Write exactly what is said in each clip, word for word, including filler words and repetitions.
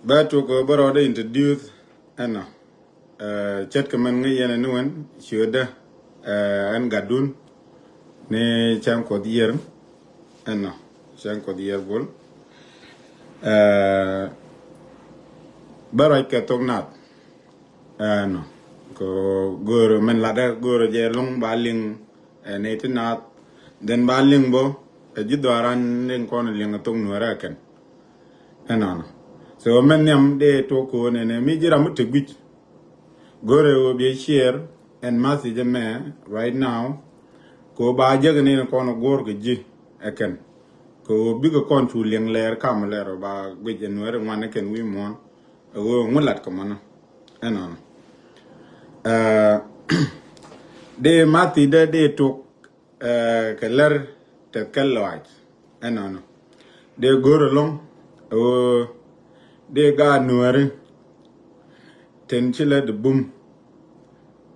Bɛ tuk bä rɔɔdɛ introduce ɛnɔ. Ɛ, ce̱tkɛ mɛn ŋäc yɛn ɛn ni wɛn ciötdä, ɛ, ɛn gatdun ni cäŋ Kuɔth Yiër ɛnɔ, cäŋ Kuɔth Yiër Bol. Ɛ, bä ruac kɛ thok nath ɛnɔ. Kɛ go̱o̱rä mɛn latdä go̱o̱rä jɛ lo̱ŋ ba liŋ, ɛ, nɛy ti naath. Then ba liŋ bä ɛ ji̱ dhɔaaran liŋ kɔn liŋ ɛ thok Nuäärä ɛ kɛn. Ɛnɔnɔ. So mɛn nhiam dee tuɔk ko̱o̱n ɛnɛ mi ji̱ ram mi te gui̱c. Go̱o̱rɛ ɣöö biɛ share ɛn message ɛmɛ right now. Kɛ ɣöö ba jek ni kɔn guɔ̱ɔ̱r kɛ ji̱ ɛ kɛn. Kɛ ɣöö bikɛ kɔn cu liɛŋ lɛɛr kam lɛɛr ɔ ba guic ɛn Nuäärä ŋuan ɛ kɛn wi̱i̱ muɔ̱ɔ̱n. Ɛ ɣöö ŋu lat kɛ mɔnɔ. Ɛnɔnɔ. Ɛ, dee message dee dee tuɔk, ɛ, kɛ lär tɛth kɛ lɔaac. Ɛnɔnɔ. Dee go̱o̱r ɛlɔ̱ŋ ɛ ɣöö dee gaat Nuääri tin ci lät bum.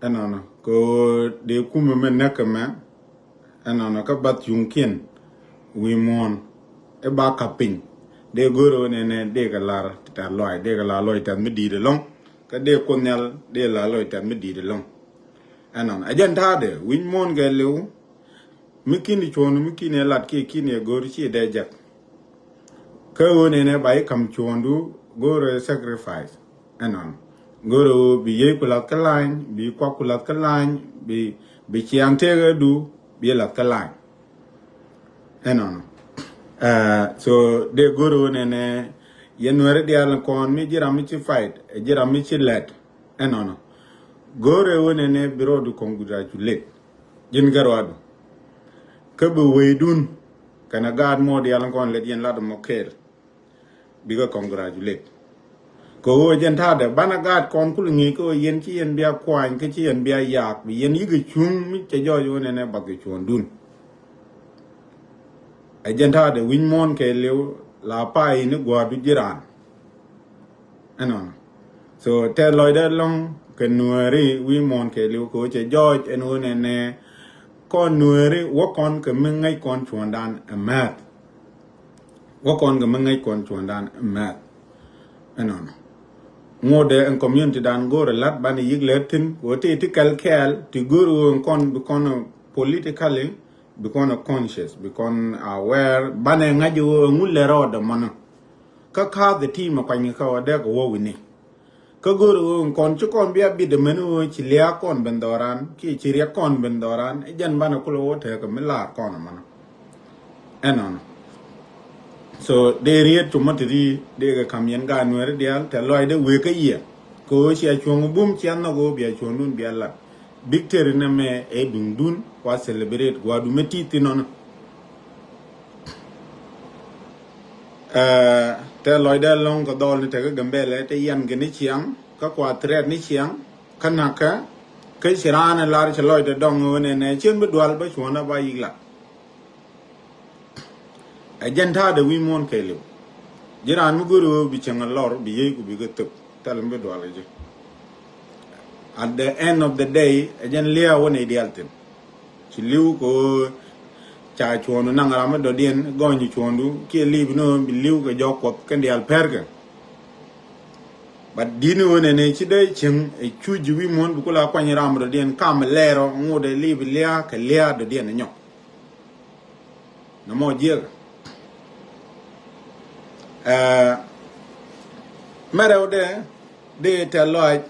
Ɛnɔnɔ. Kɛ ɣöö dee kumɛ mɛ näk kɛ mɛ. Ɛnɔnɔ kä bath cuŋkiɛn wi̱i̱ muɔ̱ɔ̱n i̱ ba ka̱p piny. Dee go̱o̱r ɣöö nɛnɛ dee kɛ lar tɛth lɔaac, dee kɛ lar lɔc tɛth mi di̱i̱t ɛlɔ̱ŋ. Kä dee Kuoth Nhial dee lar lɔc tɛth mi di̱i̱t ɛlɔ̱ŋ. Ɛnɔnɔ. Ɛ jɛn ta̱a̱dɛ wi̱c muɔ̱ɔ̱n kɛ li̱w. Mi ki̱n i̱ cuɔ̱ɔ̱ŋdu mi ki̱n i̱ lat kiɛ ki̱n i̱ go̱o̱r ci dee jek. Kä ɣöö nɛnɛ ba i̱ ka̱m cuɔ̱ɔ̱ŋdu go̱o̱rɛ sacrifice. Ɛnɔnɔ. Go̱o̱rɛ ɣöö bi yiey ku lath kä lany, bi kuak ku lath kä lany, bi, bi ciaŋ tëëkädu bi lath kä lany. Ɛnɔnɔ. Ɛ, so dee go̱o̱rɛ ɣöö nɛnɛ yɛn Nuääri diaal kɔn mi ji̱ ram mi ci fight, ɛ ji̱ ram mi ci lɛt. Ɛnɔnɔ. Go̱o̱rɛ ɣöö nɛnɛ bi rɔɔdu congratulate. Ji̱n kɛ ruaadu. Kä bi wecdun kɛnɛ gaat mɔ diaal kɔn lät yɛn lat mɔ kɛɛl. Bikɛ congratulate. Kɛ ɣöö jɛn ta̱a̱dɛ banɛ gaat kɔn kul ŋi̱i̱c kɛ ɣöö yɛn ci yɛn bia kuany kä ci yɛn bia yaak bi yɛn yikɛ cuŋ mi cɛ jɔɔc ɣöö nɛnɛ bath kɛ cuɔ̱ɔ̱ŋdun. Ɛ jɛn ta̱a̱dɛ wi̱c muɔ̱ɔ̱n kɛ li̱w la pay ni gua̱a̱du ji̱ raan. Ɛnɔnɔ. So tɛth lɔcdä ɛlɔ̱ŋ kɛ Nuääri wi̱i̱ muɔ̱ɔ̱n kɛ li̱w kɛ ɣöö cɛ jɔɔc ɛn ɣöö nɛnɛ kɔn Nuääri wä kɔn kɛ mi ŋäc kɔn cuɔ̱ɔ̱ŋdan ɛ mɛth. Wä kɔn kɛ mi ŋäc kɔn cuɔ̱ɔ̱ŋdan ɛ mɛth. Ɛnɔnɔ. Ŋotdɛ ɛn community dan go̱o̱rɛ la̱t banɛ yik lɛr thi̱n kɛ ɣöö ti ti kɛl kɛɛl ti go̱o̱r ɣöö ɛn kɔn bi kɔn politically bi kɔn ɛ conscious, bi kɔn aware, banɛ ŋa̱c ɣöö ɛŋu lɛ rɔɔdɛ mɔnɔ. Kä ka̱a̱th ɛ ti mɛ kuany kɛ kä ɣöö dee kɛ wä wi̱ni. Kä go̱o̱r ɣöö kɔn ci kɔn bia bit ɛmɛn ɣöö ci lia̱a̱ kɔn ben dhɔran kiɛ ci riɛk kɔn ben dhɔran ɛ jɛn banɛ kulɛ wä tekɛ mi la̱a̱r kɔn ɛmɔnɔ. Ɛnɔnɔ. So dee riet cumä ti ri dee kɛ ka̱m yɛn gaat Nuääri diaal tɛth lɔcdä wëë kä yiëë. Kɛ ɣöö cia cuɔ̱ŋ bum cia nhɔk ɣöö bia cuɔ̱ŋdun bia lat. Victory nɛmɛ ɛ duŋdun kua celebrate gua̱a̱du mi ti thin nɔnɔ. Ɛ, tɛth lɔcdä ɛlɔ̱ŋ kɛ dhɔl ni tekɛ Gambɛlɛ te yan kɛ ni ciaŋ kä kua threat ni ciaŋ kä nakä kä ci raan ɛ lar cɛ lɔcdɛ dɔŋ ɣöö nɛnɛ cien bi dual bä cuɔ̱ɔ̱ŋdä ba yik lat. Ɛ jɛn ta̱a̱dɛ wi̱i̱ muɔ̱ɔ̱n kɛɛliw. Ji̱ raan mi go̱o̱ri ɣöö bi cieŋ ɛ lɔr bi yiey ku bikɛ thöp thil mi bi dual kɛ ji̱. At the end of the day ɛ jɛn lia̱a̱ wä nɛy diaal thi̱n. Ci li̱w kɛ ɣöö ca cuɔ̱ɔ̱ŋdu naŋ ram mi dɔ̱diɛn gɔny cuɔ̱ɔ̱ŋdu kiɛ li̱w bi ni ɣöö bi li̱w kɛ jɔk Kuɔth kɛn diaal pɛrkɛ. But di̱t ni ɣöö nɛnɛ ci dee cieŋ ɛ cuc ji̱ wi̱i̱ muɔ̱ɔ̱n bi ku la kuany ram mi dɔ̱diɛn kam lɛɛr ɔ ŋot ɛ li̱w bi lia̱a̱ kɛ lia̱a̱ dɔ̱diɛn ɛ nyɔk. Nɔmɔ jiɛk. Ɛ, mɛ rɛwdɛ dee tɛth lɔaac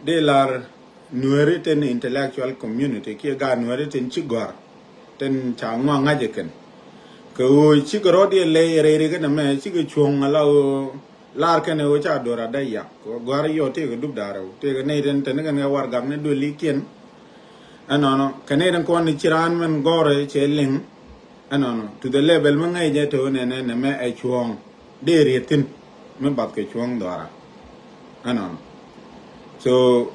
dee lar Nuääri tin intellectual community kiɛ gaat Nuääri tin ci gɔ̱a̱r tin ca ŋuak ŋa̱c ɛ kɛn. Kɛ ɣöö cikɛ rɔ̱ diɛ lɛy rɛy rikɛ nɛmɛ cikɛ cuɔ̱ŋ ala ɣöö lar kɛn ɛ ɣöö ca do̱r adä yak kɛ gɔ̱a̱r yɔ tëëkɛ dup da̱rɛw tëëkɛ nɛy tin tin kɛn kɛ warɛgak ni duël ikiɛn. Ɛnɔnɔ kɛ nɛy tin kɔn ni ci raan mɛn gɔ̱rɛ cɛ liŋ. Ɛnɔnɔ to the level mi ŋäc jɛ te ɣöö nɛnɛ nɛmɛ ɛ cuɔ̱ɔ̱ŋ dee riet thi̱n mi bath kɛ cuɔ̱ɔ̱ŋ dhɔra. Ɛnɔnɔ. So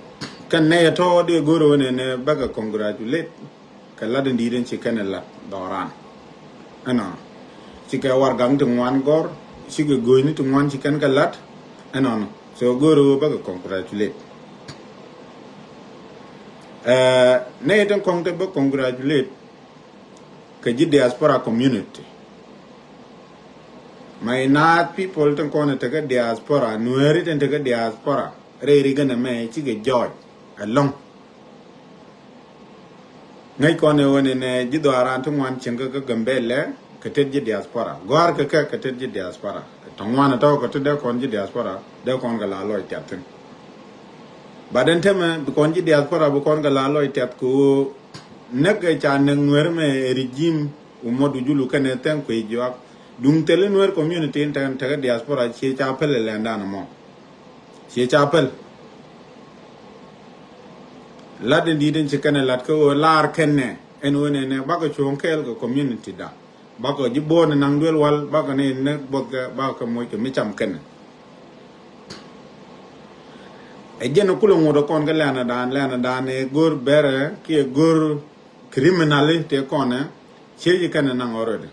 kɛn nɛy ɛ tɔ̱ dee go̱r ɣöö nɛnɛ bäkɛ congratulate kɛ lat in di̱i̱t in ci kɛn ɛ lat dhɔran. Ɛnɔnɔ. Cikɛ warɛgak ti ŋuan gɔ̱r cikɛ go̱o̱cni ti ŋuan ci kɛn kɛ lat. Ɛnɔnɔ. So go̱r ɣöö bäkɛ congratulate. Ɛ, nɛy tin kɔ̱ŋ te bä congratulate kɛ ji̱ diaspora community. My Naath people tin kɔn tekɛ diaspora, Nuääri tin tekɛ diaspora, rɛy rik ɛn ɛmɛ cikɛ jɔɔc ɛlɔ̱ŋ. Ŋäc kɔn ɛ ɣöö nɛnɛ ji̱ dhɔaaran ti ŋuan cieŋ kä kä Gambɛlɛ kɛ tet ji̱ diaspora. Gɔ̱a̱r kɛ kɛ kɛ tet ji̱ diaspora. Tɔ ŋuan ɛ tɔ̱ kɛ ti dee kɔn ji̱ diaspora, dee kɔn kɛ la lɔc tiath thi̱n. But ɛn täämɛ bi kɔn ji̱ diaspora bi kɔn kɛ la lɔc tiath kɛ ɣöö näk ɛ ca näk Nuäär mɛ ɛ regime Umot Ujulu kɛnɛ Thɛŋ Kui̱ Juak. Duŋ thil i̱ Nuäär community in tekɛ, tekɛ diaspora ciɛ ca päl ɛ lɛndan ɛmɔ. Ciɛ ca päl. Lat in di̱i̱t in ci kɛnɛ lat kä ɣöö lar kɛnɛ ɛn ɣöö nɛnɛ bakɛ cuɔ̱ŋ kɛɛl kɛ community da. Bakɛ ji̱ bo̱o̱n naŋ duel wal, bakɛ ni ni bo̱th kɛ, bakɛ moc kɛ mi cam kɛnɛ. Ɛ jɛn kulɛ ŋot ɛ kɔn kä lɛnɛ dan, lɛnɛ dan ɛ go̱r bɛrɛ kiɛ go̱r criminal tëë kɔnɛ, ciɛ ji̱ kɛnɛ naŋ already.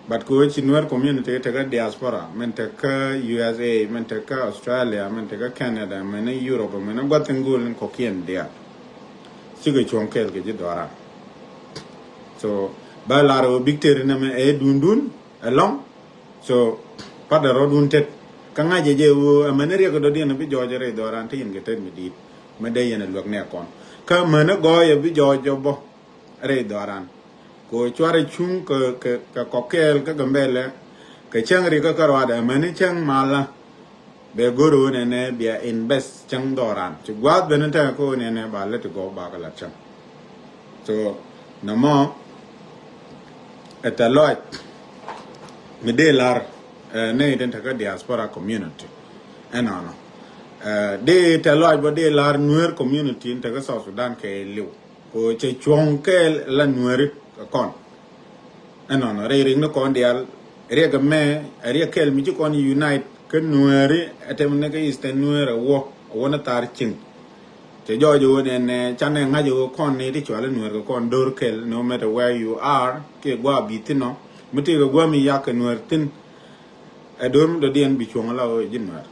But kɛ ɣöö ci Nuer community tekɛ diaspora, min tekɛ U S A, min tekɛ Australia, min tekɛ Canada, min ni Europe, min ni gua̱th in go̱o̱l in kɔ̱kiɛn diaal. Cikɛ cuɔ̱ŋ kɛɛl kɛ ji̱ dhɔaaran. So ba lar ɣöö bik tëri nɛmɛ ɛ dundun ɛlɔ̱ŋ. So patdɛ rɔ̱dun tet. Kä ŋa̱cɛ jɛ ɣöö ɛmɛni riɛk dɔ̱diɛn bi jɔɔc rɛy dhɔaaran ti yɛn kɛ tet mi di̱i̱t. Mi dee yɛn ɛ luäk nɛ kɔn. Kä mänä gɔɔyɛ bi jɔɔc jɔ bä rɛy dhɔaaran. Kɛ ɣöö cuarɛ cuŋ kɛ, kɛ, kɛ kɔk kɛɛl kä Gambɛlɛ. Kɛ cäŋ rikä kä ruaadɛ mɛni cäŋ malä. Bɛ go̱r ɣöö nɛnɛ bia invest cäŋ dhɔaaran. Ci gua̱a̱th ben tɛk kä ɣöö nɛnɛ ba lät ti gɔw bakɛ lat cäŋ. So nɔmɔ ɛ tɛ lɔc mi dee lar, eh, nɛy tin tekä diaspora community. Ɛnɔnɔ. Eh, dee tɛ lɔc bä dee lar Nuer community in tekä South Sudan kɛ liw. Kɛ cɛ cuɔ̱ŋ kɛɛl la Nuääri kɛ kɔn. Ɛnɔnɔ rɛy rik ni kɔn diaal. Riɛk ɛmɛ ɛ riɛk kɛɛl mi ci kɔn unite kä Nuääri ɛ tɛm ni kä Eastern Nuer ɛ wä, ɛ wä ni thar cieŋ. Cɛ jɔɔc ɛ ɣöö nɛnɛ canɛ ŋa̱c ɛ ɣöö kɔn ni ti cuali Nuäär kɛ kɔn do̱r kɛl, no matter where you are, kiɛ gua̱a̱ bi thi̱n ɔ. Mi tëëkɛ gua̱a̱ mi yak kɛ Nuäär thi̱n. Ɛ do̱r mi dɔ̱diɛn bi cuɔ̱ŋ la ɣöö ji̱ Nuäär.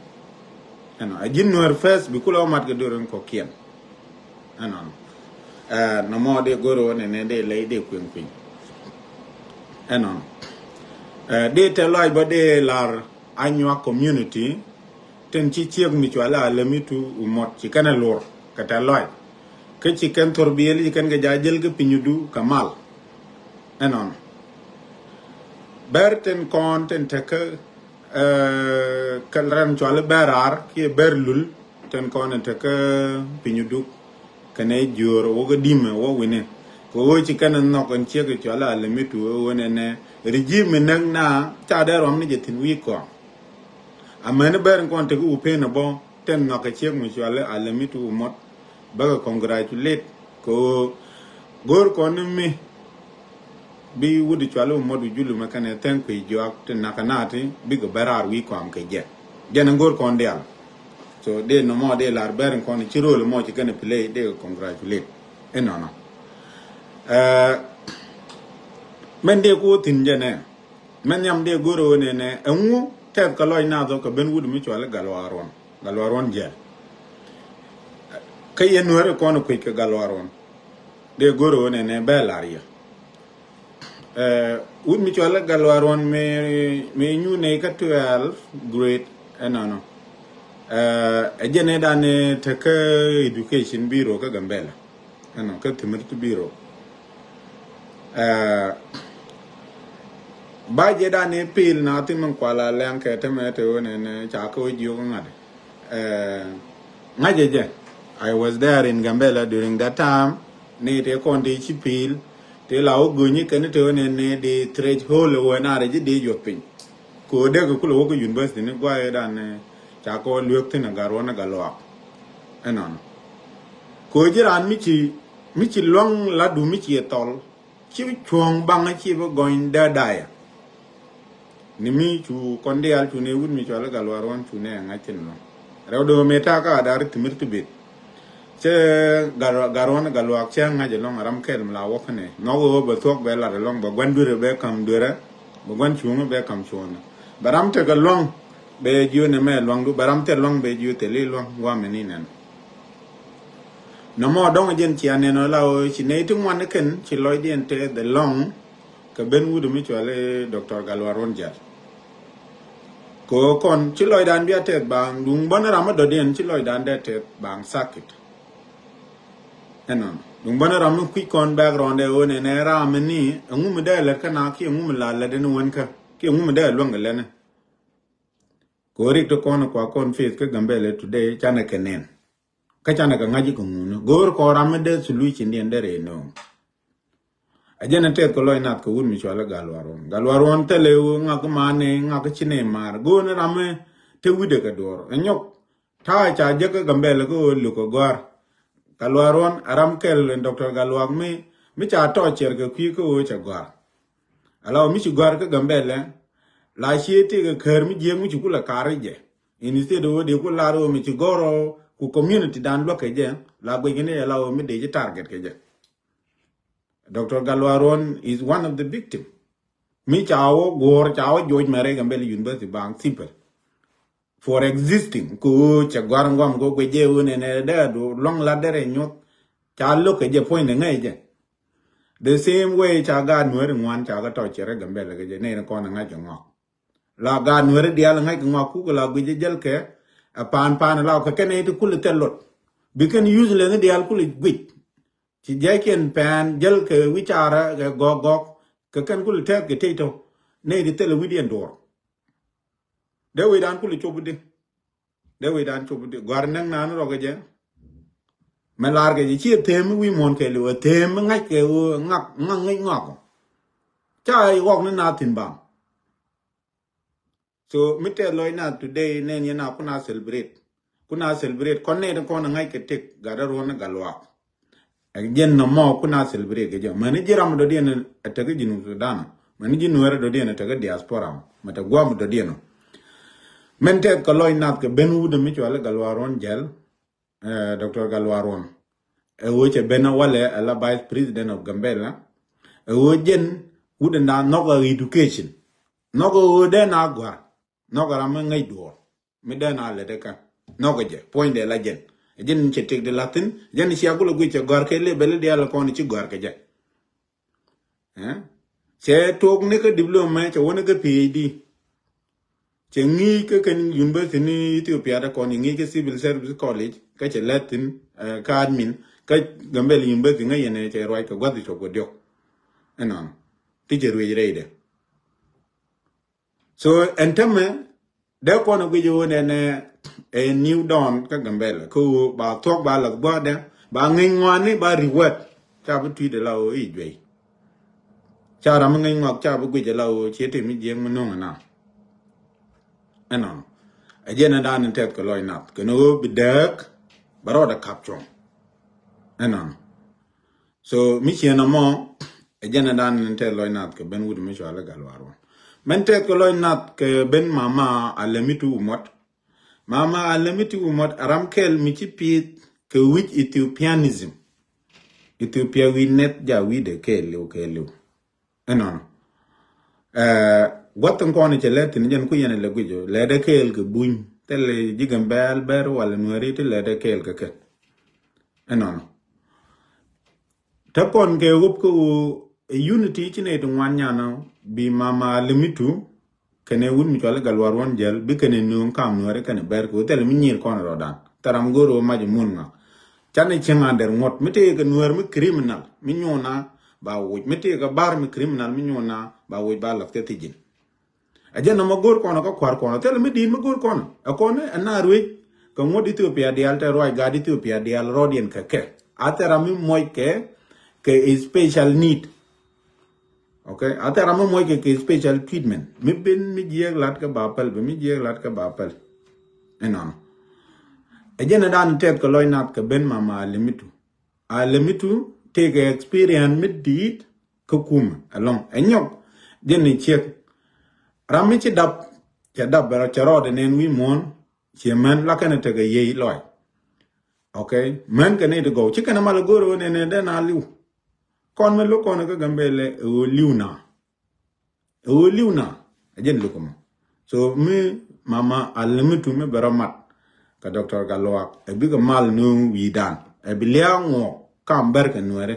Ɛnɔ ɛ ji̱ Nuäär first bi kulɛ ɣä mat kɛ do̱r in kɔ̱kiɛn. Ɛnɔnɔ. Ɛ nɔmɔ dee go̱r ɣöö nɛnɛ dee lɛy dee kueŋ piny. Ɛnɔnɔ. Ɛ dee tɛ lɔc bä dee lar Anyuak community. Tin ci ciek mi cuali Alemitu Umot ci kɛn ɛ luɔr kɛ tɛ lɔc. Kä ci kɛn thor biɛl ci kɛn kɛ ja jäl kä pinyudu kɛ mal. Ɛnɔnɔ. Bɛr tin kɔn tin tekä, eh, kɛ rɛn cuali bɛr raar kiɛ bɛr lul tin kɔn tin tekä pinyudu. Kɛnɛ jiöör wä kä dimɛ wä wi̱ni. Kɛ ɣöö ci kɛn nhɔk ɛn ciek cuali Alemitu ɣöö nɛnɛ regime mi näk na ca dee ruam ni jɛ thi̱n wi̱i̱ kɔaŋ. Amäni bɛr in kɔn tek i̱ wupën ɛ bɔ tin nhɔakɛ ciek mi cuali Alemitu Umot. Bäkɛ congratulate kɛ ɣöö go̱o̱r kɔn ni mi bi wut cuali Umot Ujulu mɛ kɛnɛ Thɛŋ Kui̱ Juak ti nakä naati bikɛ bɛ raar wi̱i̱ kɔam kɛ jɛ. Jɛn in go̱o̱r kɔn diaal. So dee nɔmɔ dee lar bɛr in kɔn ci rol mɔ ci kɛnɛ play dee congratulate. Inɔnɔ. Ɛ mɛn dee ku thi̱n jɛ nɛ. Mɛn nhiam dee go̱r ɣöö nɛnɛ ɛŋu tɛth kɛ lɔc nath ɔ kɛ ben wut mi cuali Gatluak Ruɔn. Gatluak Ruɔn jɛl. Kä yɛn Nuäär kɔn kuec kɛ Gatluak Ruɔn. Dee go̱r ɣöö nɛnɛ bɛ lar yɛ. Ɛ wut mi cuali Gatluak Ruɔn mi, mi nyu nɛy kä twelve grade ɛnɔnɔ. Ɛ jɛn ɛ dan tekä education bureau kä Gambɛla. Ɛnɔ kä thimir ti biro. Ɛ ba jɛ dan ni pil na thin min kuala lɛŋ kɛ te mɛ te wen ɛn ca kä wä jiök ŋa̱t. Ɛ ŋa̱cɛ jɛ. I was there in Gambela during that time. Ni te kɔn te ci pil te la wä go̱nyi kɛn te wen ɛn ni di threshold wen arɛ ji̱ di juɔth piny. Kɛ ɣöö dee kɛ kulɛ wä kä university ni guayɛ dan ca kɛ wä luek thin a Gatluak ni Gatluak. Ɛnɔnɔ. Kɛ ɣöö ji̱ raan mi ci, mi ci luäŋ latdu mi ci ɛ thɔl ci bi cuɔ̱ɔ̱ŋ baŋä ci bi gɔny dee dayɛ. Ni mi cu kɔn diaal cu ni wut mi cuali Gatluak Ruɔn cu ni ɛ ŋa̱c thin luäŋ. Rɛw dee ɣöö mëë ta̱a̱ kä a da̱r thimir ti bet. Cɛ Gatluak, Gatluak, Gatluak cɛ ŋa̱c ɛlɔ̱ŋ a ram kɛl mi la wäk kä nɛ. Nhɔk ɣöö bɛ thuɔ̱k bɛ lat ɛlɔ̱ŋ, bɛ gua̱n dui̱rɛ bɛ ka̱m dui̱rɛ, bɛ gua̱n cuŋä bɛ ka̱m cuŋä. Bɛ ram tekɛ lua̱ŋ bɛ jiö nɛmɛ lua̱ŋdu, bɛ ram tekɛ lua̱ŋ bɛ jiö thil i̱ lua̱ŋ gua̱a̱mɛ ni nɛn. Nɔmɔ dɔ̱ŋ jɛn cia nɛn ɔ la ɣöö ci nɛy ti ŋuan ni kɛn ci lɔcdiɛn tɛth ɛlɔ̱ŋ. kɛ ben wut mi cuali Doctor Galwar Ronjal. Ko kɔn ci lɔcdan bia tɛth baŋ duŋ bɔn ram mi dɔdiɛn ci lɔcdan dee tɛth baŋ sakit. Ɛnɔn duŋ bɔn ram mi kui̱c kɔn background ɛ ɣöö nɛnɛ ram mi ni ɛŋu mi dee lɛt kä na ki ɛŋu mi la lɛt ɛn wän kä ki ɛŋu mi dee luäŋ kɛ lɛn. Ko rik ti kɔn kua kɔn faith kä Gambɛlɛ today canɛ kɛ nɛn. Kä canɛ kɛ ŋa̱c kɛ ŋuni go̱o̱r kɔn ram mi dee solution diɛn dee rɛy nööŋ. A jɛn a tɛth kɛ lɔc nath kɛ wut mi cual i̱ Galwar Ron. Galwar Ron thilɛ ɣöö ŋak i̱ man ni ŋak i̱ ci ni maar go̱o̱r ni ram mi te wi̱dɛ kɛ duɔr ɛ nyɔk. Ta̱a̱ ca jek kä Gambɛlɛ kä ɣöö luk kɛ gɔ̱a̱r. Galwar Ron a ram kɛl in Doctor Galwak mi mi ca tɔɔc cɛr kɛ kui̱ kä ɣöö cɛ gɔ̱a̱r. Ala ɣöö mi ci gɔ̱a̱r kä Gambɛlɛ la cie tëëkɛ käär mi jiääk mi ci kulɛ ka̱r i̱ jɛ. Instead ɣöö dee ku lar ɣöö mi ci gɔ̱r ɔ ku community dan luäk kɛ jɛ la guic ni ala ɣöö mi dee ci target kɛ jɛ. Doctor Galwar Ron is one of the victim. Mi ca wä guɔ̱ɔ̱r ca wä joc mɛ rɛy Gambɛlɛ University baŋ simple for existing kɛ ɣöö cɛ gɔ̱a̱r ŋuam kɛ guic jɛ ɣöö nɛnɛ dee du luäŋ la derɛ nyuɔth. Ca lo̱k kɛ jɛ puɔ̱nydɛ ŋäc jɛ. The same way ca gaat nuääri ŋuan ca kɛ tɔc cɛ rɛy Gambɛlɛ kɛ jɛ nɛy ni kɔn ɛ ŋa̱c kɛ ŋɔak. La gaat nuääri diaal ŋa̱c kɛ ŋɔak kukɛ la guic jɛ jäl kɛ ɛ paan paan la kɛ kɛn iti kul thil lot. Bi kɛn useless ni diaal kul guic. Ci jiackɛn pɛn jäl kɛ wi̱carɛ kɛ gɔk gɔk kɛ kɛn kul tɛth kɛ tey tɔ. Nɛy ti thilɛ wi̱diɛn duɔr. Dee wecdan kul cop di. Dee wecdan cop di gɔ̱a̱r näk naan rɔk jɛ. Mɛ lar kɛ jɛ ci ɛ them mi wi̱i̱ muɔ̱ɔ̱n kɛ liw ɛ them mi ŋa̱c kɛ ɣöö ŋak ŋak ŋäc ŋɔak ɔ. Ca i̱ ɣɔk ni naath thi̱n bam. So mi tɛth lɔc nath today nɛn yɛn a kun a celebrate. Kun a celebrate kɔn nɛy ti kɔn a ŋa̱c kɛ tëk gat a ruɔ̱n a Galwak. Ɛ jɛn nɔmɔ kun a celebrate kɛ jɛ mäni ji̱ ram dɔ̱diɛn ɛ tek kä Junub Sudan. Mäni ji̱ nuɛɛr dɔ̱diɛn ɛ tek kä diaspora mɛ te guam dɔ̱diɛn. Mɛn tɛth kɛ lɔc nath kɛ ben wut mi cual i̱ Galwar Ron Jɛl. Doctor Galwar Ron ɛ ɣöö cɛ ben a walɛ ɛ la vice president of Gambɛla. Ɛ ɣöö jɛn wut in da nhɔk a education. Nhɔk ɛ ɣöö dee na gua̱r nhɔk a ram mi ŋäc duɔ̱ɔ̱r. Mi dee na lɛ dee kä nhɔk ɛ jɛ puɔ̱nydɛ la jɛn. Ɛ jɛn cɛ tëk di la̱thi̱n jɛn cia gulɛ guic cɛ gɔ̱a̱r kɛ lëë bɛli diaal kɔn ci gɔ̱a̱r kɛ jɛ. Cɛ tuɔk ni kä diploma cɛ wä ni kä PhD. Cɛ ŋi̱i̱c kä kɛn university ni Ethiopia dee kɔn cɛ ŋi̱i̱c kä Civil Service College kä cɛ lɛthin kä admin kä Gambɛl University ŋäc yɛn cɛ ruac kɛ gua̱th cop kɛ diɔk. Ɛnɔn ti cɛ ruec rɛydɛ. So ɛn tämɛ dee kɔn a guic ɣöö nɛnɛ ɛ new dawn kä Gambɛl kä ɣöö ba thuɔ̱k ba lath gua̱a̱dɛ ba ŋi̱ny ŋuani ba reward. Ca bi tui̱dɛ la ɣöö i̱ juey. Ca ram mi ŋäc ŋɔak ca bi guic ala ɣöö cie ti mi jiäk mi no̱o̱ŋ ina. Ɛnɔnɔ ɛ jɛn ɛ dan in tɛth kɛ lɔc nath kɛn ɣöö bi dääk bɛ rɔɔdɛ kap cuɔ̱ŋ. Ɛnɔnɔ. So mi ciɛ nɔmɔ ɛ jɛn ɛ dan in tɛth lɔc nath kɛ ben wut mi cual i̱ Galwar Ron. Mɛn tɛth kɛ lɔc nath kɛ ben mama a lɛ mi tu mɔt. Mama a lɛ mi ti wumɔt a ram kɛl mi ci piith kɛ wi̱c Ethiopianism. Ethiopia wi̱c nɛth ja wi̱cdɛ kɛɛliw kɛɛliw. Ɛnɔnɔ. Gua̱th in kɔn cɛ lɛ thin jɛn ku yɛn lɛ guic lɛ dɛ kɛɛl kɛ buny thilɛ ji̱ Gambɛl bɛr wala nuɛri ti lɛ dɛ kɛɛl kɛ kɛ. Ɛnɔnɔ. Te kɔn kɛ ɣöp kä ɣöö ɛ unity ci nɛy ti ŋuan nyanɔ bi mama limitu kɛnɛ wut mi cuali Galwar Ron Jɛl bi kɛnɛ nööŋ kam nuɛɛri kɛnɛ bɛr kɛ ɣöö thilɛ mi nyiir kɔn rɔɔdan. Thil ram go̱o̱r ɣöö mac mun ŋa. Canɛ cieŋ an dɛr ŋuɔ̱t mi tëëkɛ nuɛɛr mi criminal mi nyuuna ba woc mi tëëkɛ bar mi criminal mi nyuuna ba woc ba lath kɛ thijin. Ɛ jɛn nɔmɔ go̱o̱r kɔnɔ kä kua̱r kɔnɔ thilɛ mi di̱i̱t mi go̱o̱r kɔnɔ ɛ kɔn ɛ na ruec. Kɛ ŋuɔ̱t Ethiopia diaal te ruac gaat Ethiopia diaal rɔɔdiɛn kɛ kɛ a thil ram mi muɔc kɛ kɛ special need. Okay, a thil ram mi muɔc kɛ kɛ special treatment mi ben mi jiɛɛk lat kɛ ba päl bi mi jiɛɛk lat kɛ ba päl. Ɛnɔnɔ ɛ jɛn ɛ dan tɛth kɛ lɔc nath kɛ ben mama alimitu. Alimitu tëëkɛ experience mi di̱i̱t kä kumɛ ɛlɔ̱ŋ ɛ nyɔk. Jɛn ni ciek ram mi ci dap cɛ dap bɛ cɛ rɔɔdɛ nɛn wi̱i̱ muɔ̱ɔ̱n. Ciɛ män la kɛn tekɛ yiey lɔc. Okay, män kɛ ni ti gɔw ci kɛn mal go̱o̱r ɣöö nɛnɛ dee na li̱w. Kɔn mi lo̱k kɔn kä Gambɛlɛ ɛ ɣöö li̱w na. Ɛ ɣöö li̱w na ɛ jɛn lo̱k mɔ. So mi mama alimitu mi bɛ rɔ mat kɛ Doctor Galwak ɛ bikɛ mal ni wi̱i̱dan ɛ bi lia̱a̱ ŋuɔk kam bɛr kɛ nuɛri.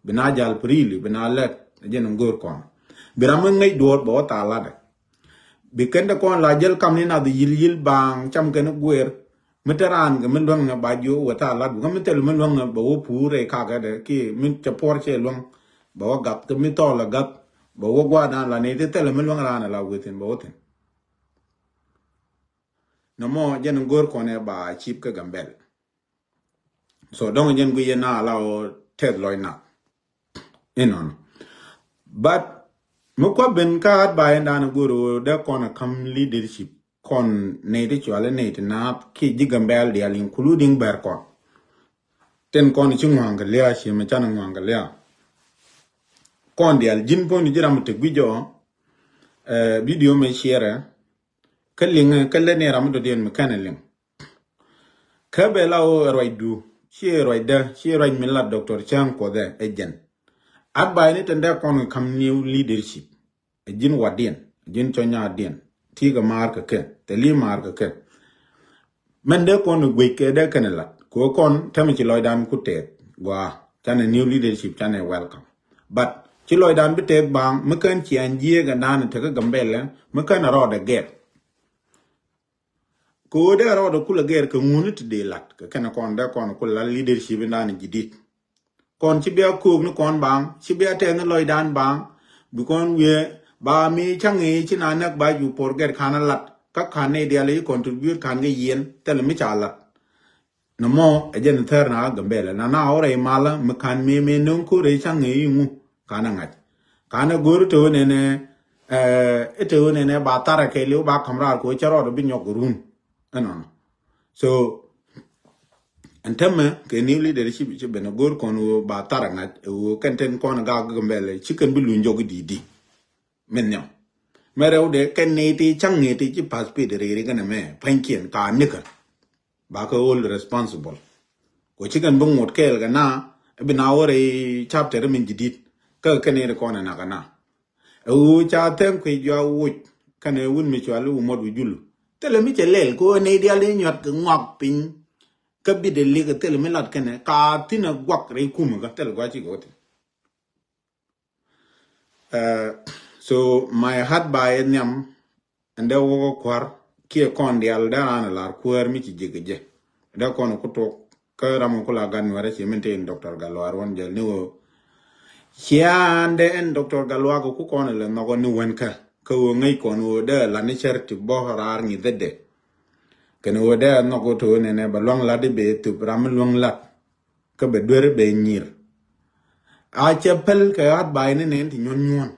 Bi na jal freely bi na lɛt ɛ jɛn go̱o̱r kɔn. Bi ram mi ŋäc duɔ̱ɔ̱r bɛ wä thaal latdɛ. Bi kɛn te kɔn la jäl kam ni nath yil yil baaŋ cam kɛn guer. Mi te raan kɛ mi luäŋ nɛ ba jiö wä thaal lat, bi kä mi thil mi luäŋ nɛ bɛ wä puur rɛy kakädɛ kiɛ mi cɛ puɔr cɛ luäŋ. Bɛ wä gath kɛ mi thɔɔl ɛ gath. Bɛ wä gua̱a̱r dan la ni ti thil mi luäŋ raan ɛ la wä thi̱n bɛ wä thi̱n. Nɔmɔ jɛn go̱o̱r kɔn ɛ ba cip kä Gambɛl. So dɔŋ jɛn gui yɛn na la wä tɛth lɔc na. Inɔn. But mi kua ben ka advice dan go̱o̱r wä dee kɔn ɛ kam leadership kɔn nɛy ti cuali nɛy ti naath kiɛ ji̱ Gambɛl dial including bɛr kɔn. Tin kɔn ci ŋua̱a̱ŋ kɛ lia̱a̱ ci mi can ŋua̱a̱ŋ kɛ lia̱a̱. Kɔn dial ji̱n puɔ̱ny ji̱ ram mi te gui̱c jɔ, eh, video mi share. Kä liŋ, kä lät ni ram mi dɔ̱diɛn mi kɛn ɛ liŋ. Kä bɛ la wä ruacdu, ci ruacdä, ci ruac mi lat Doctor Chang Kuoth ɛ jɛn. Advice ni tɛn dee kɔn kam new leadership. Ɛ ji̱n watdiɛn, ɛ ji̱n cɔnyadiɛn. Ti kɛ maar kɛ kɛ, thili maar kɛ kɛ. Mɛn dee kɔn guic kɛ dee kɛn lat. Kɛ kɔn tɛmɛ ci lɔcdan ku tɛth. Gua, canɛ new leadership, canɛ welcome. But ci lɔcdan bi tɛth baŋ, mi kɛn ciɛn jiɛ kɛ dan tekä Gambɛlɛ, mi kɛn a rɔɔdɛ gɛr. Kɛ ɣöö dee rɔɔdɛ kulɛ gɛr kɛ ŋuni ti dee lat kɛ kɛn kɔn dee kɔn kulɛ lat leadership in dan jidit. Kɔn ci bia kook ni kɔn baŋ, ci bia tɛth ni lɔcdan baŋ, bi kɔn wiee ba mi caŋ i̱ ci na näk ba ju por gɛr kan a lat, kä kan ni dial i̱ contribute kan kɛ yiɛn, thilɛ mi ca lat. Nɔmɔ ɛ jɛn thɛr na Gambɛlɛ na na wä rɛy malä mi kan mi mi no̱ŋ ko̱r i̱ caŋ i̱ ŋu. Kanɛ ŋa̱c. Kanɛ go̱r i̱ te ɣöö nɛnɛ, eh, i̱ te ɣöö nɛnɛ ba tharɛ kɛ liw ba ka̱m raar kɛ ɣöö cɛ rɔɔdɛ bi nyɔk run. Ɛnɔnɔ. So ɛn täämɛ kɛ new leadership ci ben ɛ go̱r kɔn ɣöö ba tharɛ ŋa̱c ɛ ɣöö kɛn ten kɔn ɛ gak Gambɛlɛ ci kɛn bi luny jɔk i̱ di̱i̱t di̱i̱t. Min nhiam. Mɛ rɛwdɛ kɛn ni ti caŋ ni ti ci pass pit riri kɛn mɛ pa̱nykiɛn ka nikä. Ba kɛ hold responsible. Kɛ ci kɛn bi ŋot kɛɛl kɛ na, bi na wä rɛy chapter min jidit. Kä kɛn ni ri kɔn ɛ nak kɛ na. Ɛ ɣöö ca thɛŋ kui̱ jua woc kɛn ɛ wun mi cual i̱ wumɔt wi jul. Thilɛ mi cɛ lɛl kɛ ɣöö ni dial i̱ nyuat kɛ ŋuak piny. Kä bit ɛ lik ɛ thilɛ mi lat kɛn ɛ ka thin ɛ guak rɛy kumɛ kä thilɛ gua̱c ci kɛ wä thin. Eh, so my heart ba yɛ nhiam ɛn dee wä kä kua̱r kiɛ kɔn dial dee raan ɛ lar kuäär mi ci ji̱ kɛ jɛ. Dee kɔn ku tok kä ram ku la gat nuɛrɛ ci min te in Doctor Galuar wän jɛl ni ɣöö cia̱a̱n dee ɛn Doctor Galuar kɛ ku kɔn ɛ lɛ nhɔk ɔ ni wän kä kä ɣöö ŋäc kɔn ɣöö dee la ni cär ti bɔ raar ŋi̱th dee. Kɛn ɣöö dee ɛ nhɔk ɣöö to̱ nɛnɛ bɛ luaŋ lat i̱ bɛ thop ram mi luaŋ lat. Kä bɛ duer bɛ nyir. A cɛ päl kɛ advice ni nɛn ti nyuɔn nyuɔn.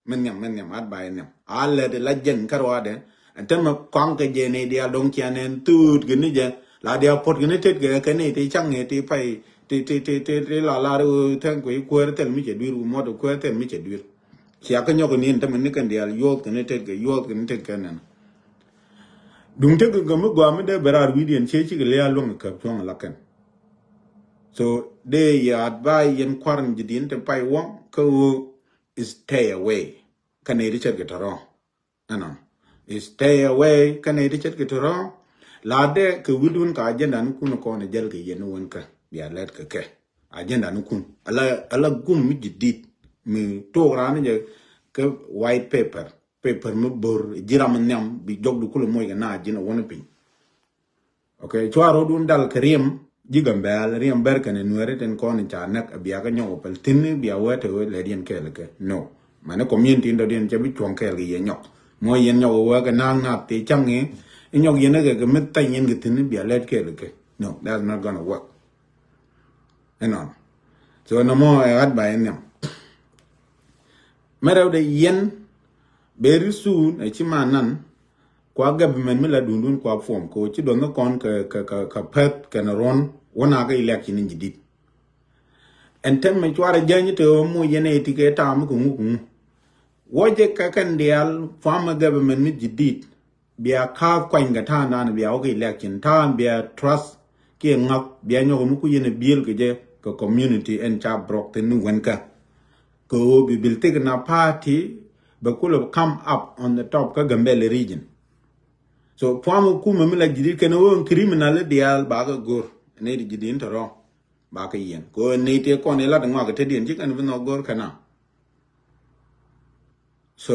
Min nhiam, min nhiam, advice nhiam. A lɛ ti la jɛn kä ruaadɛ. Ɛn tämɛ kɔaŋ kɛ jɛ ni diaal dɔŋ cia nɛn thuut kɛ ni jɛ. La diaal puɔt kɛ ni tet kɛ kɛ ni ti caŋ ni ti pay ti ti ti ti ti la la ri tɛn kui̱ kuäär thil mi cɛ dui̱r wu muɔt kuäär thil mi cɛ dui̱r. Cia kä nyɔk ni ɛn tämɛ ni kɛn diaal yuɔth kɛ ni tet kɛ yuɔth kɛ ni tet kɛ nɛn. Duŋ tekɛ gämi gɔaa mi dee bɛ raar wi̱diɛn cie cikɛ lia̱a̱ luäŋ kɛ käp cuɔ̱ŋ la kɛn. So dee yɛ advice yɛn kua̱r in ji̱ di̱n te pay wä kä ɣöö stay away. Kä nɛy ti ce̱tkɛ tɔ̱rɔ̱ ɛnɔ stay away kä nɛy ti ce̱tkɛ tɔ̱rɔ̱. La dee kɛ wi̱dun ka agenda ni kun kɔn jäl kɛ yɛn ni wän kä bia lɛt kɛ kɛ agenda ni kun ala ala gum mi ji̱ di̱t mi tok raan jɛ kɛ white paper. Paper mi bor ji̱ ram nhiam bi jɔk di kulɛ moc kɛ na ji̱n a wä ni piny. Ok, cua rot wun dal kɛ riɛm ji̱ Gambɛl riɛm bɛr kɛn nuɛri tin kɔn ca nɛk a bia kä nyɔk pɛl thin bia wɛ te wɛ lɛ diɛn kɛɛl kɛ no. Mani community in dɔ diɛn cɛ bi cuɔŋ kɛɛl kɛ yɛ nyɔk mɔ yɛn nyɔk wɛ kɛ naak naak ti caŋ i̱ nyɔk yɛn kɛ kɛ mi thany yɛn kɛ thin bia lɛt kɛɛl kɛ no, that's not gonna work. Ɛnɔn. So nɔmɔ ɛ ɣat ba ɛn nhiam. Mɛ rɛwdɛ yɛn very soon ɛ ci ma nan kua government mi la dundun kua form kɛ ci duɔth ni kɔn kɛ kɛ kɛ kɛ pɛth kɛn ruɔn wä na kɛ election in ji̱ di̱t. Ɛn tɛn mɛ cuarɛ jäny te ɣä moc yɛn ɛ ti kɛ taam kɛ ŋuk ŋu. Wä jɛ kɛ kɛn diaal form government mi ji̱ di̱t. Bia ka̱a̱th kuany kɛ ta̱a̱ŋdan bia wä kɛ election ta̱a̱ŋ bia trust kiɛ ŋa̱th bia nyɔk mi ku yɛn a biël kɛ jɛ kɛ community ɛn ca brok thin ni wän kä. Kɛ ɣöö bi bil thik na party bɛ kulɛ come up on the top kä Gambɛl region. So puam kumɛ mi la ji̱ di̱t kɛn ɣöö criminal diaal bakɛ go̱r ni di ji̱ di̱n tɔ̱rɔ̱. Bakɛ yɛn kɛ ɣöö ni ti kɔn ilat ŋɔak kɛ te diɛn ci kɛn bi nhɔk go̱r kɛn a. So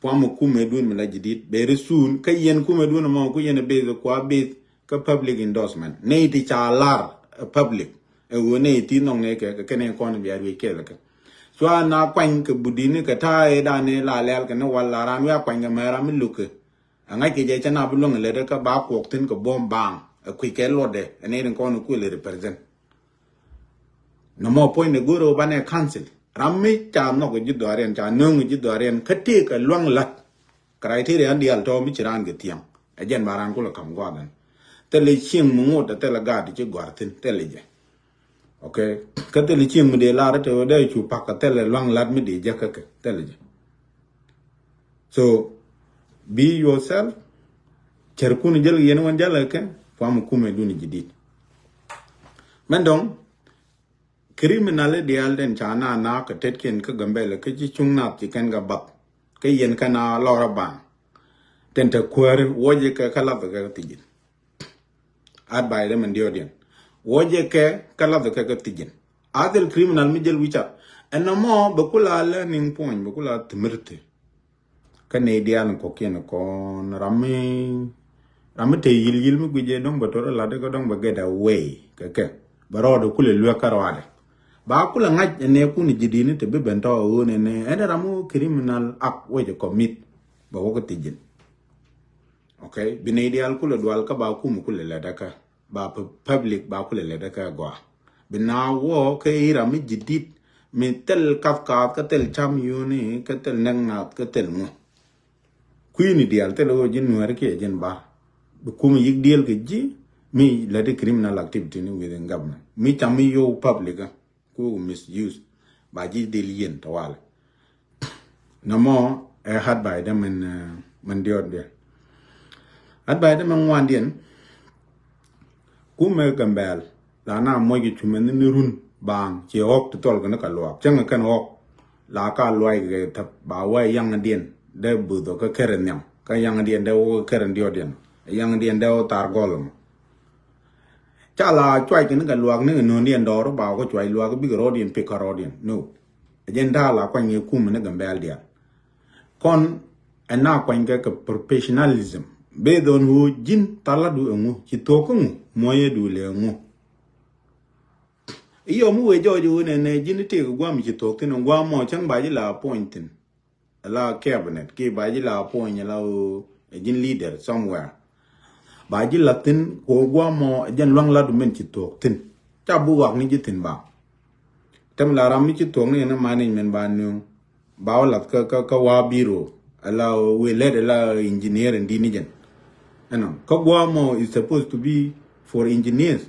puam mi kumɛ duun mi la jidit very soon, kä yɛn kumɛ duun mɔ ku yɛn a base kua base kä public endorsement. Nɛy ti ca lar public ɛ ɣöö nɛy ti nhɔk nɛ kɛ kɛ kɛn kɔn bia ruec kɛɛl kɛ. Cua na kuany kɛ budini kɛ ta̱a̱ ɛ dan ɛ la lɛl kɛ ni wal la ran wia kuany kɛ mɛ ram mi lukɛ. A ŋa̱c kɛ jɛ cɛ na bi luäŋ lɛ dɛ kä ba kuɔk thin kɛ buɔm baaŋ ɛ kuic kɛ luɔtdɛ ɛ nɛy ti kɔn kuël ɛ represent. Nɔmɔ puɔ̱ny ni go̱o̱r ɣöö banɛ council. Ram mi ca nhɔk ji̱ dhɔriɛn, ca nööŋ ji̱ dhɔriɛn, kä tëëk ɛ luaŋ la̱t. Criteria in diaal tɔ̱ mi ci raan kɛ thiaŋ. Ɛ jɛn ba raan kulɛ ka̱m gua̱a̱th ɛn. Thilɛ cieŋ mi ŋot, thilɛ gaat ci gɔ̱a̱r thi̱n, thilɛ jɛ. Okay. Kä thilɛ cieŋ mi dee lar te wä dee cu pak, kä thilɛ luaŋ la̱t mi dee jɛ kä kɛ, thilɛ jɛ. So, be yourself. Cärkun jäl yɛn wän jäl kɛ, puam kumɛ duni jidit. Mɛn dɔŋ, criminal diaal den ca na na kɛ tetkiɛn kä Gambɛlɛ kä ci cuŋ nath ci kɛn kɛ bath. Kä yɛn kɛ na lɔrä baŋ. Den te kuäär wuɔcɛ kɛ kä lath kɛ kä thijin. Advice dɛ mɛn diɔt yɛn. Wuɔcɛ kɛ kä lath kɛ kä thijin. Athil criminal mi jäl wi̱ca. Ɛn nɔmɔ bɛ kula learning point, bɛ kula thimirthi. Kä nɛy diaal in kɔ̱kiɛn kɔn ram mi, ram mi te yil yil mi guic jɛ dɔ̱ŋ bɛ tɔrɔ lat kä dɔ̱ŋ bɛ get away kɛ kɛ. Bɛ rɔɔdɛ kulɛ luek kä rɔadɛ. Ba kulɛ ŋa̱c ɛnɛ kun ji̱ di̱ni te bi ben tɔ ɣöö nɛnɛ ɛn ram mi criminal act wecɛ commit. Bɛ wä kä thijin. Okay, bi nɛy diaal kulɛ dual kä ba kum kulɛ lɛ däkä. Ba pu-, public ba kulɛ lɛ däkä gɔaa. Bi na wä kä ira mi jidit, mi thil kath kath, kä thil cam yuni, kä thil nɛk nath, kä thil ŋu. Kuini diaal thil wä ji̱n nuɛr kiɛ ji̱n ba. Bi kum yik diaal kɛ ji̱, mi lɛ di criminal activity ni within government. Mi cam mi yow public, kä ku misuse. Ba ji̱ dil yin tawali. Nɔmɔ ɛ advice dɛ mɛn, eh, mɛn diɔt diɛ. Advice dɛ mɛn ŋuan diɛn. Kumɛ Gambɛl la na mɔc kɛ cumɛ ni ni run baaŋ ci ɣɔk ti thɔl kɛ ni ka luak cäŋ kɛn ɣɔk. La ka luac kɛ thäp ba wä yaŋ diɛn dɛ buth kä kɛrɛ nhiam kä yaŋ diɛn dɛ wä kɛrɛ diɔt diɛn yaŋ diɛn dɛ wä thar gɔl mɔ. Ca la cuac kɛ ni kɛ luak ni kɛ nööŋdiɛn dɔɔr ba kɛ cuac luak bikɛ rɔɔdiɛn pik kä rɔɔdiɛn. No. Ɛ jɛn ta̱a̱ la kuany kɛ kum ni Gambɛl diaal. Kɔn ɛ na kuany kɛ kɛ professionalism. Based on ɣöö ji̱n thalatdu ɛŋu, ci thuɔ̱k kä ŋu, muɔ̱yɛdu lɛ ɛŋu. Iyɔ mi wee jɔɔc ɣöö nɛnɛ ji̱n itek guam ci thuɔ̱k thi̱n, guam mɔ cäŋ ba ji̱ la appoint thi̱n. La cabinet ki ba ji̱ la appoint la ɣöö ɛ ji̱n leader somewhere. Ba ji̱ la thi̱n kɛ ɣöö guam mɔ ɛ jɛn luaŋ latdu min ci thuɔ̱k thi̱n. Ca bi wak ni ji̱ thi̱n ba. Tɛm la ram mi ci thuɔ̱k ni ɛn management ba nööŋ. Ba wä lath kä, kä, kä wa biro. Ala wee lɛt ala engineer in di ni jɛn. Ɛnɔ, kä guam mɔ is supposed to be for engineers.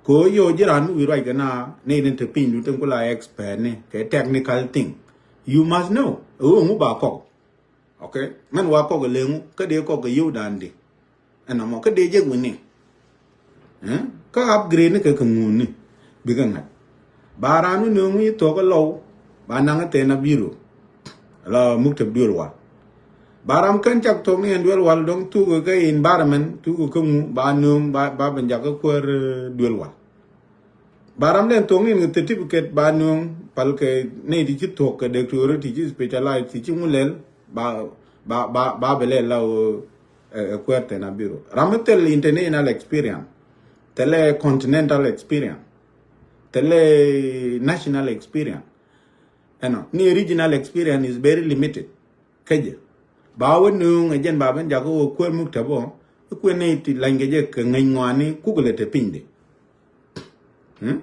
Kɛ ɣöö yɛ ɣöö ji̱ raan mi wi̱i̱ ruac kɛ na ni ni te piny du tin ku la expert ni kɛ technical thing. You must know. Ɛ ɣöö ŋu ba kɔk. Okay? Mɛn wa kɔk ɛ leŋu kä dee kɔk ɛ yio̱w dan di. Ɛn nɔmɔ kä dee jek wi̱ni. Eh? Kä upgrade ni kɛ kɛ ŋuni. Bikɛ ŋa̱c. Ba raan wi̱ni ŋui̱ thuɔ̱k ɛ lɔw. Ba naŋ ɛ thɛn a biro. La muktab duel wal. Ba ram kän cak thuɔ̱k ni ɛn duel wal dɔ̱ŋ thuk ɛ kɛ environment thuk ɛ kɛ ŋu ba nööŋ ba, ba ben jak kä kuäär, eh, duel wal. Ba ram den thuɔ̱k ni kɛ certificate ba nööŋ pal kɛ nɛy ti ci thuɔ̱k kɛ doctorate ti ci specialize ti ci ŋu lɛl ba, ba, ba, ba bɛ lɛl la ɣöö, eh, eh, kuɛɛr thɛn a biro. Ram mi thil international experience, thilɛ continental experience, thilɛ national experience. Ɛnɔ, ni regional experience is very limited. Kä jɛ. Ba wä nööŋ ɛ jɛn ba ben jakä wä kuɛɛr muk tɛ bɔ, ɛ kuɛɛr ni ti lany kɛ jɛ kɛ ŋäny ŋɔani kuk lɛ te piny di. Hmm?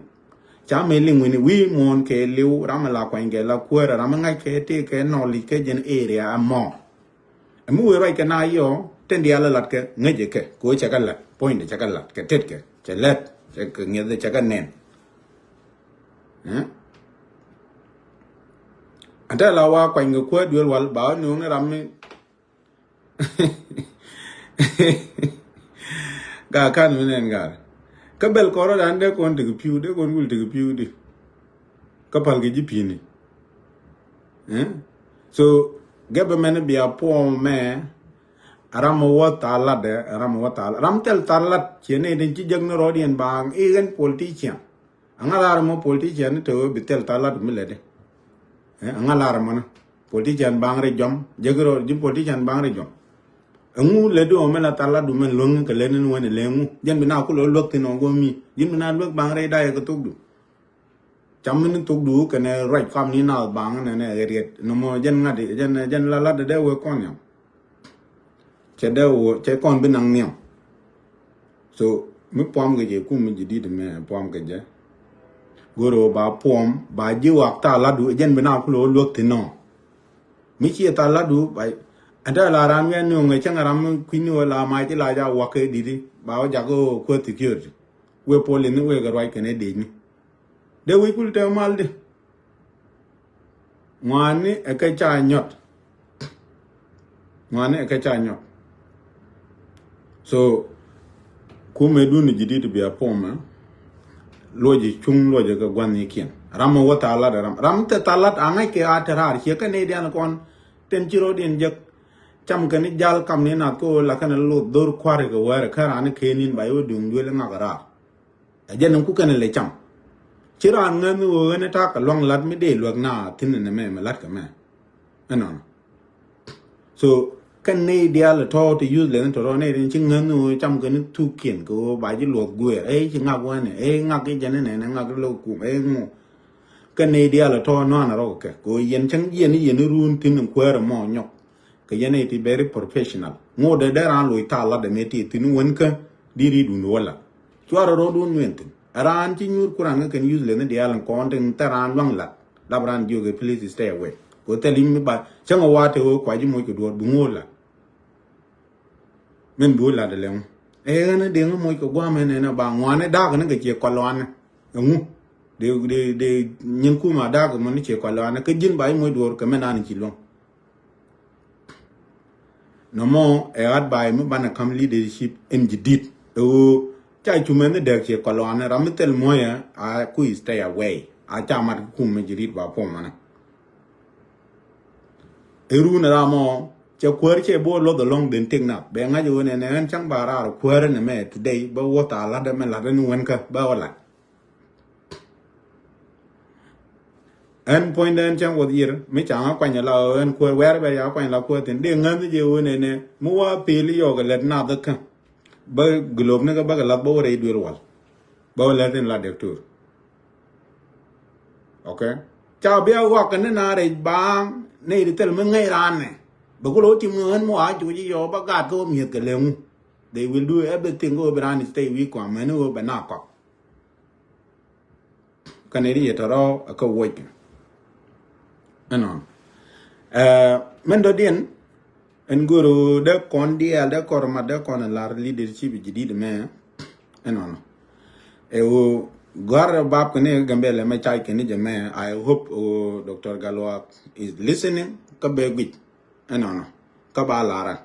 Ca mi liŋ wini wi̱i̱ muɔ̱ɔ̱n kɛ liw ram mi la kuany kɛ la kuäärä ram mi ŋa̱c kɛ tëë kɛ knowledge kɛ jɛn area a mɔ. Ɛ mi wëë ruac kɛ na yɔ tin diaal lat kɛ ŋäc kɛ kɛ wä cɛ kɛ lat puɔ̱nydɛ cɛ kɛ lat kɛ tet kɛ cɛ lɛt cɛ kɛ ŋiɛth cɛ kɛ nɛn. Hmm? Ɛ tɛ la wa kuany kɛ kuäär duel wal ba wä nuŋ ni ram mi Gaa kan mi nɛn gaa. Kä bɛl kɔrɔ dan dee kɔn tekɛ piu, dee kɔn wul tekɛ piu di. Kä pal kɛ ji̱ pi̱ni. Eh? So, government bia puɔmɛ, ram wä thalat dɛ, ram wä thalat. Ram thil thalat, ciɛ ni den ci jek ni rɔdiɛn baaŋ, iɣɛn politician. Aŋa lar mɔ politician ni te wä bi thil thalat mi lɛ di. Eh, aŋa lar mɔ ni. Politician baŋ rɛy jɔm, jek rɔ ji̱ politician baŋ rɛy jɔm. Ɛŋu lɛ di ɔ mɛ la thal lat du mɛn luäŋ kɛ lɛ ni wen ɛ lɛ ŋu. Jɛn bi na kulɛ luäk thin ɔ go̱ mi. Ji̱n bi na luäk baŋ rɛy dayɛ kɛ thok du. Cam mi ni thok du kɛnɛ ruac kam ni na baŋ nɛ nɛ ɣɛt ɣɛt. Nɔmɔ jɛn ŋa̱t jɛn jɛn la lat dɛ wee kɔn yam. Cɛ dee wä cɛ kɔn bi naŋ nhiam. So mi puɔm kɛ jɛ kum mi ji̱ dit mɛ puɔm kɛ jɛ. Go̱r ɣöö ba puɔm ba ji̱ wak thaal lat du jɛn bi na kulɛ wä luäk thin nɔ. Mi ciɛ thaal lat du ba ɛn tɛ la ran wian ni ŋɛ cäŋ ram mi kui̱ ni wä la mac ti la ja wak kɛ dit ba wä jak ɣöö kuäth security. Wee poli ni wee kɛ ruac kɛn ɛ dec ni. Dee wi̱c kul tɛ mal di. Ŋuani ɛ kɛ ca nyɔt. Ŋuani ɛ kɛ ca nyɔt. So kumɛ duni ji̱ dit bia pom ɛ. Luɔc cuŋ luɔc kɛ gua̱n ni kiɛn ram ɛ wä thalat ɛ ram ram tɛ thalat a ŋa̱c kɛ a tɛ raar ciɛ kɛ ni dian kɔn. Ten ci rɔ diɛn jek. Cam kɛ ni jal kam ni nath ko la kɛn luth dhor kua̱ri kɛ wɛɛr kɛ rani kɛ nin ba yɛ wä duŋ duel ŋak raar. Ɛ jɛn ku kɛn lɛ cam. Ci raan ŋäth mi wee ɣän ɛ ta̱a̱ kɛ luaŋ lat mi dee luäk na thi̱n nɛ mɛ mɛ lat kɛ mɛ. Ɛnɔnɔ. So kɛn nɛy diaal tɔ̱ ti useless ni tɔ̱ rɔ̱ nɛy tin ci ŋäth ni wee cam kɛ ni thukiɛn kɛ wee ba ji̱ luɔth gueer ɛ ci ŋak wänɛ ɛ ŋak i̱ jɛn inɛnɛ ŋak i̱ lo̱k kum ɛ ŋu. Kɛn nɛy diaal tɔ̱ nɔanɛ rɔ̱ kɛ kɛ wee yɛn cäŋ jiɛn i̱ yɛn i̱ ruun thi̱n in kuäärɛ mɔ nyɔk. Kɛ yɛn iti very professional ŋot dee dee raan loc thaal lat dee mɛ ti thin wän kä di ri dun wä lat. Cuarɛ rɔ dun nuɛn thin raan ci nyuur kuran kä kɛn useless ni diaal in kɔn tin thɛ raan luaŋ lat. Lap raan jiök ɛ please stay away kɛ thɛ li̱ny mi ba cäŋ a wa te wä kua ji̱ moc kɛ duɔɔr bi ŋo̱o̱r lat. Min bi wä lat dee lɛ ŋu ɛ ɣän dee ŋä moc kɛ guam ɛn ɛn a ba ŋuan ɛ daak ni kɛ ciɛ kɔl wan ɛ ŋu. Dee dee dee nyin kuma daak mɔ ni ciɛ kɔl wan ɛ kä ji̱n ba ji̱ moc duɔɔr kɛ mɛ naan ci luaŋ. Nɔmɔ ɛ advice mi banɛ kam leadership in jidit ɛ ɣöö ca cumɛ ni dɛk ciɛ kɔlɔanɛ ram mi thil muɔyɛ a ku stay away a ca mat kum mi jidit ba pom manɛ. Ɛ run ram ɔ cɛ kuäär cɛ bo luɔth along den tek nath bɛ ŋa̱c ɛ ɣöö nɛnɛ ɣän cäŋ ba raar kuäär ni mɛ today bä wuɔth a lat mɛ lat ni wän kä bä wä lat. Ɛn puɔ̱nydɛ ɛn cäŋ wuɔth yir mi ca ŋä kuany la ɣöö ɛn kuäär wɛɛr bɛ ya kuany la kuäär thi̱n dee ŋäth jɛ ɣöö nɛnɛ mi wa pil yɔɔk ɛ lɛt nath kä. Bä gilop ni kä bä kɛ lath bä wä rɛy duël wal bä wä lɛth in la dɛktur. Okay. Ca bia ɣɔak kɛ ni na rɛy baaŋ nɛy ti thil mi ŋäc raan nɛ bɛ ku lo̱ tim ɣän mi wa juc yɔɔk bä gaat kä wä mi̱eth kɛ lɛŋu. They will do everything kä wä bi raan stay wi̱i̱ kɔam mɛni wä bɛ na kɔak. Kɛn iri yɛ tɔrɔ a kä wuɔc kɛ ɛnɔn. Ɛ mɛn dɔ̱diɛn ɛn goro dee kɔn diɛɛl dee kɔr mat dee kɔn lar leadership jidid mɛ ɛnɔn. Ɛ wo gɔr bab kɛ ni Gambɛlɛ mɛ cay kɛ ni jɛ mɛ. I hope wo Doctor Galwak is listening kä bɛ guic. Ɛnɔnɔ kä ba laran.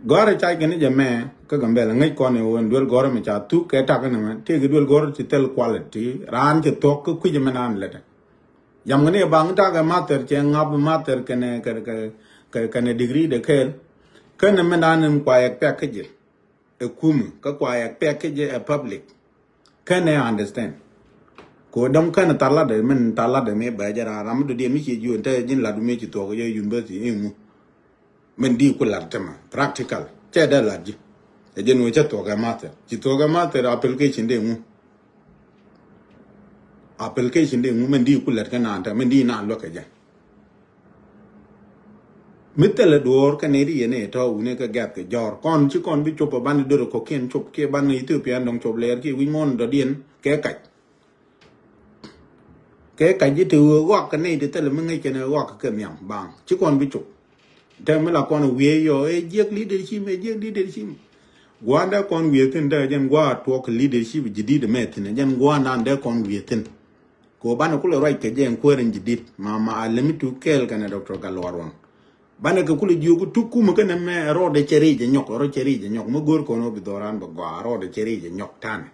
Gɔ̱a̱rɛ cac kɛ ni jɛ mɛ kä Gambɛlɛ ŋäc kɔn i̱ ɣöö ɛn duel gɔ̱rä mi ca thuk kɛ tak ni mɛ tëëkɛ duel gɔ̱rä ti thil quality raan ci thuɔ̱k kä kui̱c mɛ naan lɛtɛ. Yam kɛ ni baŋ tak ɛ mathɛr cɛ ŋap mathɛr kɛnɛ kɛnɛ kɛnɛ degree de kɛɛl. Kɛnɛ mɛ naan in kuayɛ pɛk kä jɛ. Ɛ kumi kä kuayɛ pɛk kä jɛ ɛ public. Kɛnɛ understand. Ko dɔ̱ŋ kɛnɛ thalatdɛ min thalatdɛ mi bɛ jɛ ram ram mi dɔ̱diɛn mi ciɛ ji̱ wän te ji̱n lat mi ci thuɔk jɛ university iŋu. Min di ku lat tämɛ practical cɛ dee lat ji̱. Ɛ jɛn wä cä thuɔk ɛ mathɛr ci thuɔk ɛ mathɛr application dee ŋu. Application dee ŋu min di ku lat kä naan te min di naan luäk kɛ jɛ. Mi thilɛ duɔ̱ɔ̱r kɛ nɛy ti yɛn ɛ tɔ̱ wuni kɛ gɛ̈th kɛ jɔ̱ɔ̱r kɔn ci kɔn bi cop ɛ banɛ dörɛ kɔ̱kiɛn cop kiɛ banɛ Ethiopia ɛn dɔ̱ŋ cop lɛɛr kiɛ wi̱c muɔ̱ɔ̱n dɔ̱diɛn kɛ kac. Kɛ kac ji̱ te ɣöö ɣɔak kɛ nɛy ti thilɛ mi ŋäc kɛn ɛ ɣɔak kɛ nhiam baaŋ ci kɔn bi cop. Te mi la kɔn wiee yɔ ɛ jiɛk leadership ɛ jiɛk leadership. Gua̱a̱n dee kɔn wiee thi̱n dee jɛn gua̱a̱ tuɔɔk kɛ leadership ji̱ di̱t ɛmɛ thi̱n ɛ jɛn gua̱a̱n dan dee kɔn wiee thi̱n. Kɛ ɣöö banɛ kulɛ ruac kɛ jɛ ɛn kuäär in ji̱ di̱t ma ma a lemi tu kɛɛl kɛnɛ Doctor Gatluak Ruɔ̱n. Banɛ kɛ kulɛ jiök tuk kumɛ kɛnɛ mɛ rɔɔdɛ cɛ ric ɛ nyɔk rɔɔdɛ cɛ ric ɛ nyɔk mi go̱o̱r kɔn ɣöö bi dhɔran bɛ gɔaa rɔɔdɛ cɛ ric ɛ nyɔk tanɛ.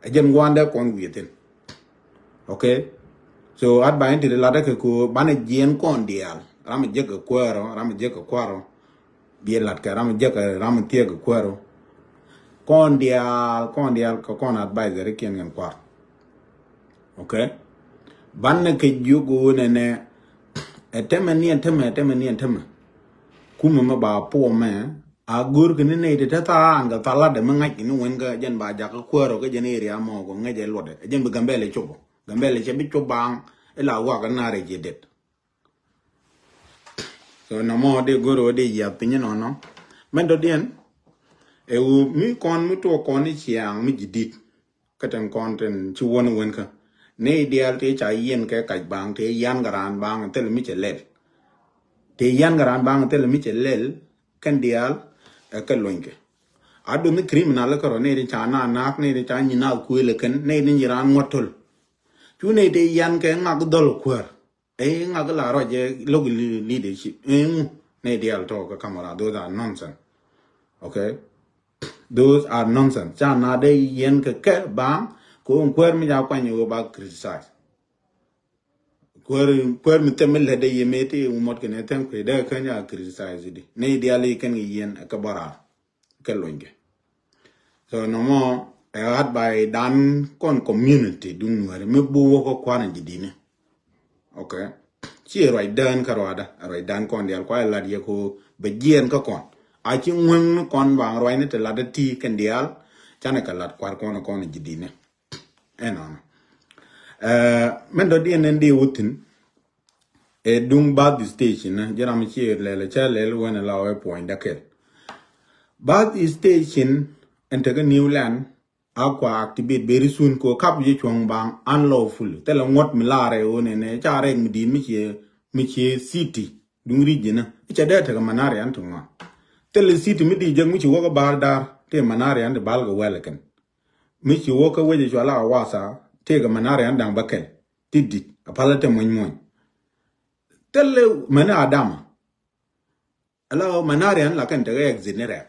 Ɛ jɛn gua̱a̱ndɛ kɔn wi̱i̱ thi̱n. Okay. So at ba in ti latdä kɛ kɛ ɣöö banɛ jiɛn kɔn diaal ram ɛ jek kɛ kuäärɔ ram ɛ jek kɛ kuäärɔ. Biɛ lat kɛ ram jek ram thiek kɛ kuäärä. Kɔn diaal kɔn diaal kɛ kɔn advisor kiɛn kɛn kuar. Okay. Banɛ kɛ jiök ɣöö nɛnɛ Ɛ tɛmɛ ni ɛn tɛmɛ, ɛ tɛmɛ ni ɛn tɛmɛ. Kumɛ mɛ ba puɔ mɛ a go̱o̱r kɛ ni nɛy ti te tharan kɛ thalatdɛ mi ŋa̱c kɛ ni wen kɛ jɛn ba jakä kuäärɔ kɛ jɛn area mɔ kɛ ŋäc ɛ luɔtdɛ ɛ jɛn bi Gambɛl ɛ cop. Gambɛl ɛ cɛ bi cop baaŋ ila wak ɛ nar ɛ jiɛ det. So nɔmɔ dee go̱o̱r ɛ dee yiath piny nɔnɔ. Mɛn dɔ̱diɛn ɛ wu mi kɔn mi tuɔk kɔn ni ciaŋ mi ji̱ di̱t. Kä tin kɔn tin ci wän wän kä. Ni diaal ti ca yien kɛ kac baŋ ti yan kɛ raan baŋ thil mi cɛ lɛl. Ti yan kɛ raan baŋ thil mi cɛ lɛl kɛn diaal ɛ kɛ luny kɛ. A dun ni criminal kɛ rɔ ni ti ca na nak ni ti ca nyi na kuël kɛn ni ti nyi raan ŋuɔt tol. Cu ni ti yan kɛ ŋak dhɔl kuäär. Ɛ ŋak la rɔ jɛ local leadership. Ɛ ŋu ni diaal tɔ kɛ kamara, those are nonsense. Okay. Those are nonsense. Ca na de yen kɛ kɛ baŋ ko kuäär mi ja kwany wo ba criticize. Kuäär kuäär mi them lɛ de ye me ti umot kɛ ne them kɛ de kɛ ja criticize di. Ne diali kɛn kɛ yen kɛ bara kɛ luny kɛ. So nɔmɔ ɛ hat ba dan kɔn community dun wɛrɛ mi bu wo ko kwan ji dini. Okay. Ci ruac dään kä ruada, ruac daan kɔn dial kua lat ye ko bɛ jiɛn kä kɔn. A ci ŋueŋ ni kɔn ba ruac ni te lat ti kɛn dial. Canɛ ka lat kuar kɔn kɔn ji dini. Ɛnɔnɔ. Ɛ mɛn dɔ diɛn ni di wuthin. Ɛ duŋ bath station ni jiram ci lɛl cɛ lɛl wen la wɛ puɔny dakel. Bath station ɛn te kä Newland. A kua activate very soon ko kap ji̱ cuɔ̱ŋ baŋ unlawful. Thilɛ ŋuɔ̱t mi laarɛ ɣöö nɛnɛ ca rɛk mi di̱i̱t mi cie mi cie city duŋ region ni. I̱ ca dee tekɛ manarian ti ŋuan. Thilɛ city mi di̱i̱t jek mi ci wä kä ba̱a̱r daar tëë manarian ti bal kɛ wɛl kɛn. Mi ci wä kä wec cual a wasa tëë kɛ manarian daŋ bä kɛl ti di̱t a palä te muɔ̱ny muɔ̱ny. Thilɛ mɛni adama. Ala manarian la kɛn tekɛ exit ni rɛk.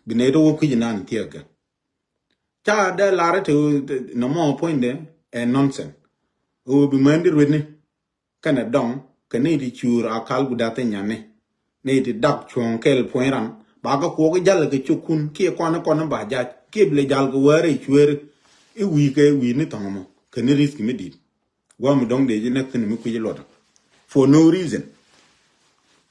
Bi nɛy ti wä kui̱c inan thiɛɛk kɛ. Ca dee lar te nɔmɔ puɔ̱nydɛ ɛ nonsense. Ɣöö bi män di ruetni kɛnɛ dɔŋ kɛ ni ti cuur a kal gudath ti nyani. Ni ti dak cuɔ̱ŋ kɛl puɔ̱ny ran ba kɛ kuɔk jal kɛ cokun kiɛ kɔn kɔn ba jac kiɛ bi lɛ jal kɛ wäär ɛ cueer. I̱ wi̱i̱ kɛ wi̱i̱ ni thɔŋ mɔ kɛ ni risk mi di̱i̱t. Guam dɔŋ dee ji̱ näk thi̱n mi kui̱c luɔt for no reason.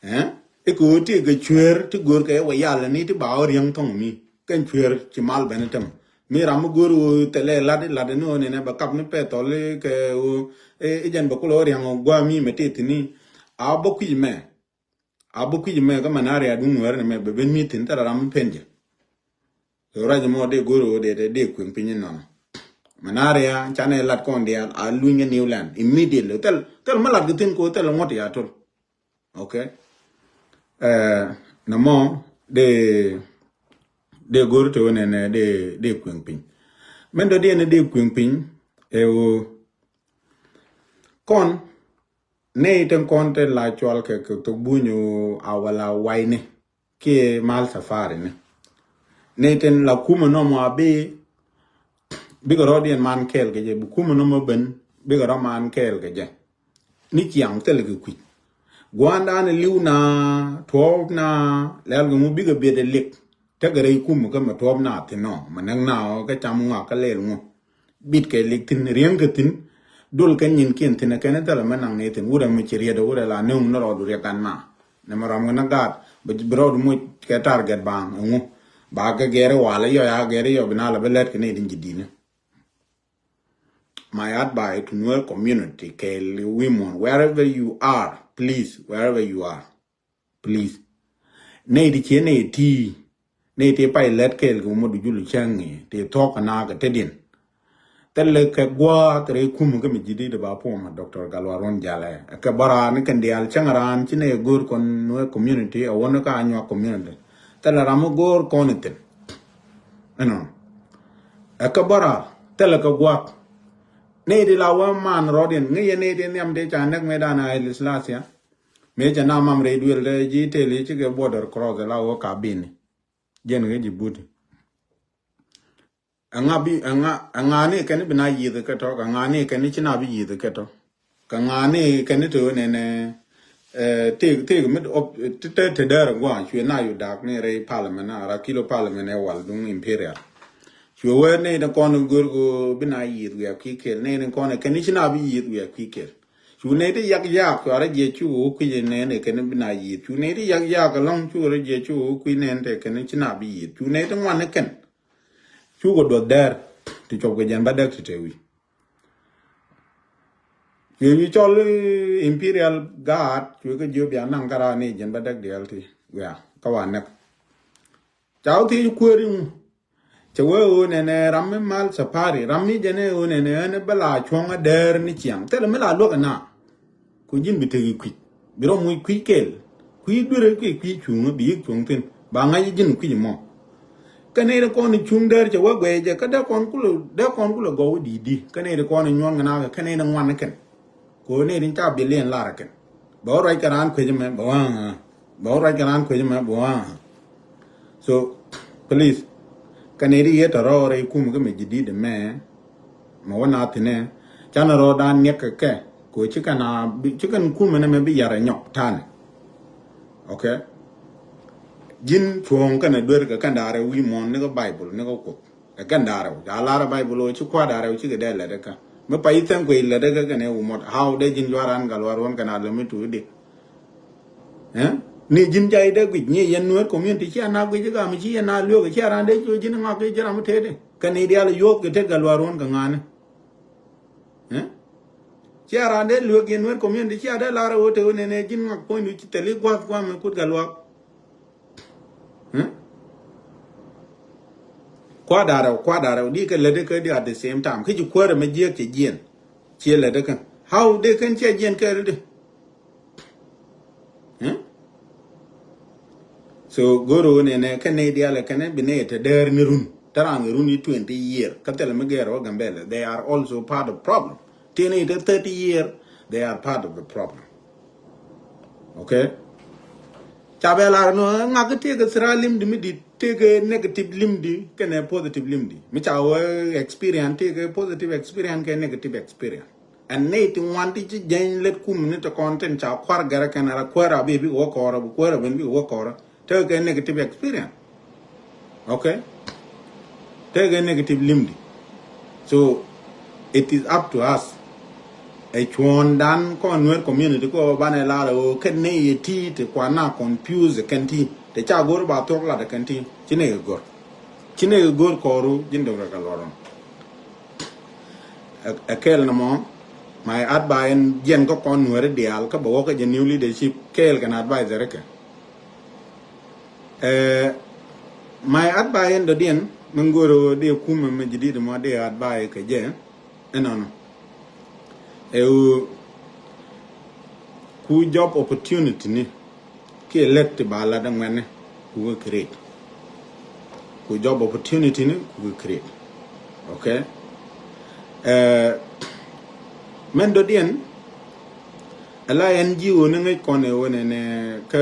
Ɛ ikɛ ɣöö ti kɛ cueer ti go̱o̱r kɛ wä yal ni ti ba ɣä riäŋ thɔŋ mi kɛn cueer ci mal ben item. Mi ram mi go̱o̱r ɣöö thɛlɛ lat lat ni ɣöö nɛnɛ bɛ kap ni pɛth thɔl kɛ ɣöö i̱ jɛn bɛ kulɛ ɣä riäŋ ɣöö guam mi mɛ ti thi̱n ni. A bä kui̱c mɛ a bä kui̱c mɛ kä manarian duŋ ŋuɛɛr ni mɛ bɛ ben mi thi̱n thɛlɛ ram mi pen jɛ. Rac mɔ dee go̱r ɣöö dee dee kueŋ piny inɔnɔ. Manarian canɛ lat kɔn diaal a luny kɛ Newland immediately. Thil thil mi lat kɛ thi̱n ko thil ŋuɔ̱t ya tol. Okay. Ɛ nɔmɔ dee dee go̱r te wä nɛnɛ dee dee kueŋ piny. Mɛn dɔ diɛn dee kueŋ piny ɛ ɣöö kɔn nɛy tin kɔn tin la cual kɛ kɛ thok buny ɣöö a wala wayni. Kiɛ mal safari ni. Ni tin la kumɛ nɔmɔ a bi bikɛ rɔ diɛn man kɛɛl kɛ jɛ bi kumɛ nɔmɔ ben bikɛ rɔ man kɛɛl kɛ jɛ. Ni ciaŋ thil kɛ kui̱ gua̱a̱ndan li̱w na tuɔɔp na lɛl kɛ ŋu bikɛ biɛt ɛ lik. Tekɛ rɛy kumɛ kä mɛ tuɔɔp na thin nɔ mɛ näk na ɔ kä cam ŋɔak kä lɛl ŋu. Bit kɛ lik thi̱n riäŋ kɛ thi̱n. Dol kɛ nyin kiɛn thi̱n ɛ kɛn thilɛ mɛ naŋ ni thi̱n wurɛ mi ci riɛt ɛ wurɛ la nöŋ ni rɔɔdu riɛk kan ma. Ni mɛ rɔm kɛ ni gaat bi rɔɔdu moc kɛ target baaŋ ɛŋu. Ba kɛ gɛri wal ɛ yɔ ya gɛri yɔ bi na la bi lɛt kɛ ni din ji̱ di̱ni. My advice to Nuer community kɛ women wherever you are, please, wherever you are. Please. Nɛy ti cie nɛy ti nɛy ti pay lɛt kɛɛl kɛ wumä du jul cäŋ ni ti thɔk kɛ naak kɛ tetdiɛn. Thilɛ kɛ gua̱a̱th rɛy kumä kä mi ji̱ di̱t ba puɔmä Doctor Gatluak Ruɔ̱n Jalɛ kɛ bä raan kɛn diaal cäŋ raan ci nɛy go̱o̱r kɔn wee community a wä ni ka Anyuak community. Thilɛ ram mi go̱o̱r kɔn ithin. Ɛnɔ ɛ kɛ bä raan thilɛ kɛ gua̱a̱th. Nɛy ti la wä man rɔɔdiɛn ŋäc yɛ nɛy ti nhiam ti ca näk mëë dan a Haile Selassie. Mëë cɛ na mam rɛy duël dee ji̱ tëël i̱ cikɛ border cross la wä ka bini. Jɛn kɛ ji̱ buti. Ɛŋa bi ɛŋa ɛŋa ni kɛn bi na yi̱th kɛ tɔ kɛ ŋa ni kɛn ci na bi yi̱th kɛ tɔ. Kɛ ŋa ni kɛn te wä nɛnɛ tëëk tëëk mi te te dɛɛr gua̱a̱ cuɛ na yu dak ni rɛy parliament a ra kilo parliament ɛ wal duŋ imperial. Cuɛ wee ni ni kɔn go̱r ko bi na yi̱th wiak ki kel ni ni kɔn kɛn ci na bi yi̱th wiak ki kel. Cu nɛy ti yak yak cuarɛ jiɛ cu wä kui̱ nɛn ɛ kɛn bi na yieth. Cu nɛy ti yak yak ɛlɔ̱ŋ cu rɛ jiɛ cu wä kui̱ nɛn tɛ kɛn ci na bi yieth. Cu nɛy ti ŋuan ni kɛn. Cu kɛ duɔth dɛr ti cuɔp kɛ jɛn ba dɛk ti te wi̱i̱. Cuɛ wi̱i̱ cɔl, eh, Imperial Guard cuɛ kɛ jiö bia naŋ kara ni jɛn ba dɛk diɛl ti wia ka wa nɛk. Ca wä thiec kueer iŋu. Cɛ wee ɣöö nɛnɛ ram mi mal safari, ram mi jɛn ɛ ɣöö nɛnɛ ɣän bä la cuɔ̱ŋ adɛɛr ni ciaŋ. Thilɛ mi la luäk ɛna. Ku ji̱n bi tek i̱ kui̱c. Bi rɔ muc kui̱c kɛl. Kui̱ duer kui̱ kui̱ cuŋ bi yik cuɔ̱ŋ thi̱n. Ba ŋa̱c ji̱n kui̱c mɔ. Kä nɛy ti kɔn i̱ cuŋ dɛɛr cɛ wee guɛy jɛ kä dee kɔn kulɛ, dee kɔn kulɛ gɔw i̱ di̱i̱t di̱. Kä nɛy ti kɔn i̱ nyuɔ̱n kɛ na kɛ kä nɛy ti ŋuan ni kɛn. Kɛ ɣöö nɛy ti ca bi liɛn lar kɛn. Bɛ wä ruac kɛ raan kuecä mɛ bɛ wä ɣä. Bɛ wä ruac kɛ raan kuecä mɛ bɛ wä ɣä. So, please, kɛ nɛy ti yet tɔ̱ rɔɔr rɛy kum kä mɛ ji̱ di̱t ɛmɛ. Mɛ wä na thi̱nɛ. Canɛ rɔɔdan niɛk kɛ kɛ. Kɛ ɣöö ci kɛn a, ci kɛn kum ɛnɛ mɛ bi yar ɛ nyɔk ta̱nɛ. Okay? Ji̱n cuɔ̱ɔ̱ŋ kɛnɛ duer kɛ kɛn da̱rɛ wi̱i̱ muɔ̱ɔ̱n ni kä Bible ni kä Kuoth. Ɛ kɛn da̱rɛ wä ca lar ɛ Bible wä ci kua̱r da̱rɛ wä ci kɛ dee lɛt ɛ kä mi pa yi thɛŋ kuec lɛt ɛ kä kɛn ɛ wumɔt how dee ji̱n jua̱r an gal war wän kɛn a lɛ mi tuuc di. Ɛ ni ji̱n ca yi dee guic ni yɛn Nuer community ci a na guic ɛ gam ci yɛn na luek ci a ran dee ji̱n ŋɔak ci ji̱n ram mi tëëdi kɛn i̱ diaal yuɔth kɛ tet gal war wän kɛ ŋa̱ni. Ɛ ci a ran dee luek yɛn Nuer community ci a dee lar ɛ wä te wä nɛnɛ ji̱n ŋɔak puɔ̱nydu ci thɛli gua̱th gua̱a̱m mi kut gal wak. Kua̱r da̱rɛ wä kua̱r da̱rɛ wä di kɛ lät di kä di at the same time kä ci kuäärɛ mɛ jiɛk cɛ jiɛn. Ciɛ lät di kä how di kɛn ciɛ jiɛn kɛɛl di. So go̱r wä nɛnɛ kɛn ni dialɛ kɛn bi ni te dɛɛr ni run te ran kɛ run yi twenty year kä thilɛ mi gɛɛr wä Gambɛlɛ they are also part of problem. Ti ni te thirty year they are part of the problem. Okay. Ca bɛ lar nɔ ŋak tëëkɛ thira limdi mi dit tëëkɛ negative limdi kɛnɛ positive limdi mi ca wä experience tëëkɛ positive experience kɛ negative experience. Ɛn nɛy ti ŋuan ti ci jɛny lät kum ni ti kɔn tin ca kuar gɛrɛ kɛn ara kuɛɛr a bi bi wä kɔrä bi kuɛɛr a ben bi wä kɔrä tëëkɛ negative experience. Okay. Tëëkɛ negative limdi. So it is up to us. Ɛ cuɔ̱ɔ̱ŋdan kɔn Nuer community kɔ banɛ lar ɛ ɣöö kɛn ni yɛ ti ti kuan na confuse kɛn ti ti ca go̱r ba thuɔk lat kɛn ti ci ni yɛ go̱r. Ci ni yɛ go̱r kɔru ji̱n dɔk rɛ kɛ luɔrɔn. Ɛ kɛɛl ni mɔ my advice ɛn jiɛn kä kɔn Nuer diaal kä bɛ wä kä jɛ new leadership kɛɛl kɛn advisor kɛ. Ɛ my advice in dɔ̱diɛn mi ŋo̱r ɣöö dee kumɛ mi ji̱ di̱t mɔ dee advice kɛ jɛ. Ɛnɔnɔ ɛ ɣöö ku job opportunity ni kiɛ lät ti ba lat ɛ ŋuɛni ku kɛ create. Ku job opportunity ni ku kɛ create. Okay. Ɛ mɛn dɔ̱diɛn ɛ la N G O ni ŋäc kɔn ɛ ɣöö nɛnɛ kä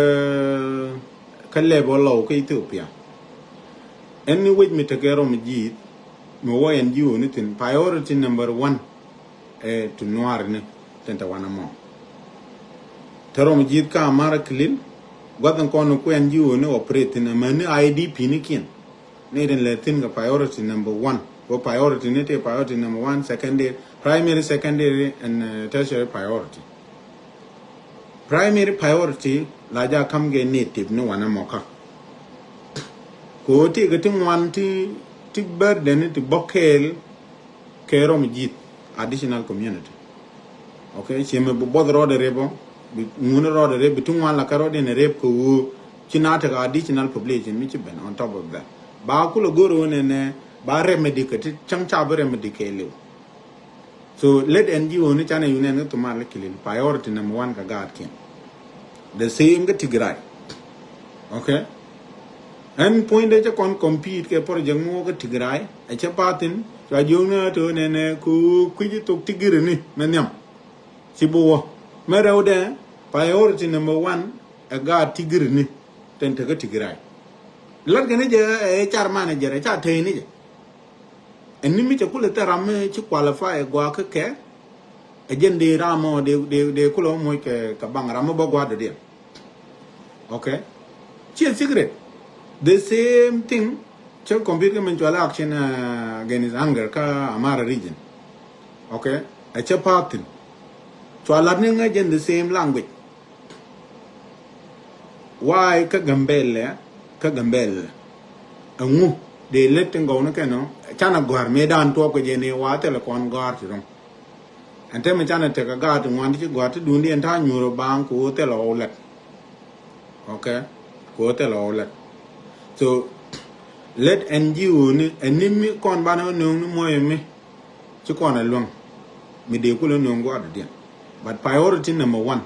kä lɛp ɔ lɔw kä Ethiopia. Ɛn ni wec mi tekɛ rɔm ji̱th mi wä N G O ni thin priority number one. Ɛ ti nuaar ni tin te wan amɔ te rɔm ji̱th ka amara kilil. Guath in kɔn ni kuɛn ji̱ wä ni operate thin amä ni I D P ni kiɛn. Ni rin lɛ thin kɛ priority number one. Wä priority ni te priority number one, secondary, primary, secondary and tertiary priority. Primary priority la ja kam kɛ native ni wan amɔ ka. Ko ti kɛ ti ŋuan ti ti burden ti bɔkɛɛl kɛ rɔm ji̱th additional community. Okay, ci mi bi buɔth rɔɔdɛ rep ɔ bi ŋun rɔɔdɛ rep bi ti ŋuan la kɛ rɔɔdɛ ni rep kɛ ɣöö ci na tekɛ additional population mi ci ben on top of that. Ba kulɛ go̱r ɣöö nɛnɛ ba remedy kɛ ti cäŋ ca bi remedy kɛ liw. So let N G O ni canɛ yunɛn kä thumal kilil priority number one kɛ gaatkiɛn. The same kä Tigray. Okay. Ɛn puɔ̱nydɛ cä kɔn compete kɛ project mi wä kä Tigray ɛ cä pathin cua jiökni ɣä te ɣä nɛnɛ kɛ ɣöö kui̱ci thok Tigiri ni mɛ nhiam. Ci bi wä mɛ rɛwdɛ priority number one ɛ gaat Tigiri ni. Tɛn tekä Tigray. Lat kɛ ni jɛ ɛ car manager ɛ ca tey ni jɛ. Ɛn ni mi cɛ kulɛ thɛ ram mi ci qualify ɛ gɔaa kä kɛ. Ɛ jɛn dee ram ɔ dee dee dee kulɛ moc kɛ kɛ baŋ ram mi bä gua̱a̱r dɔ̱diɛn. Okay. Ci a secret. The same thing. Cɛ compete kɛ min cual action against hunger kä Amara region. Okay. Ɛ cɛ path thin. So a lat ni ŋäc in the same language. Why kä Gambɛl ɛ, kä Gambɛl ɛ. Ɛŋu dee lät tin gɔw ni kɛn ɔ canɛ gɔ̱a̱r mëë dan tuɔɔk kɛ jɛ ni wa thilɛ kɔn gɔ̱a̱r ti rɔ̱ŋ. Ɛn te mi canɛ tek a gaat ti ŋuan ti ci gɔ̱a̱r ti duun di ɛn ta̱a̱ nyuur ɔ baaŋ kɛ ɣöö thilɛ ɣɔw lät. Okay. Kɛ ɣöö thilɛ ɣɔw lät. So lät N G O ni ɛn ni mi kɔn banɛ ɣä nööŋ ni muɔ̱yɛ mi. Ci kɔn ɛ luäŋ mi dee kulɛ nööŋ gua̱a̱r dɔ̱diɛn. But priority number one,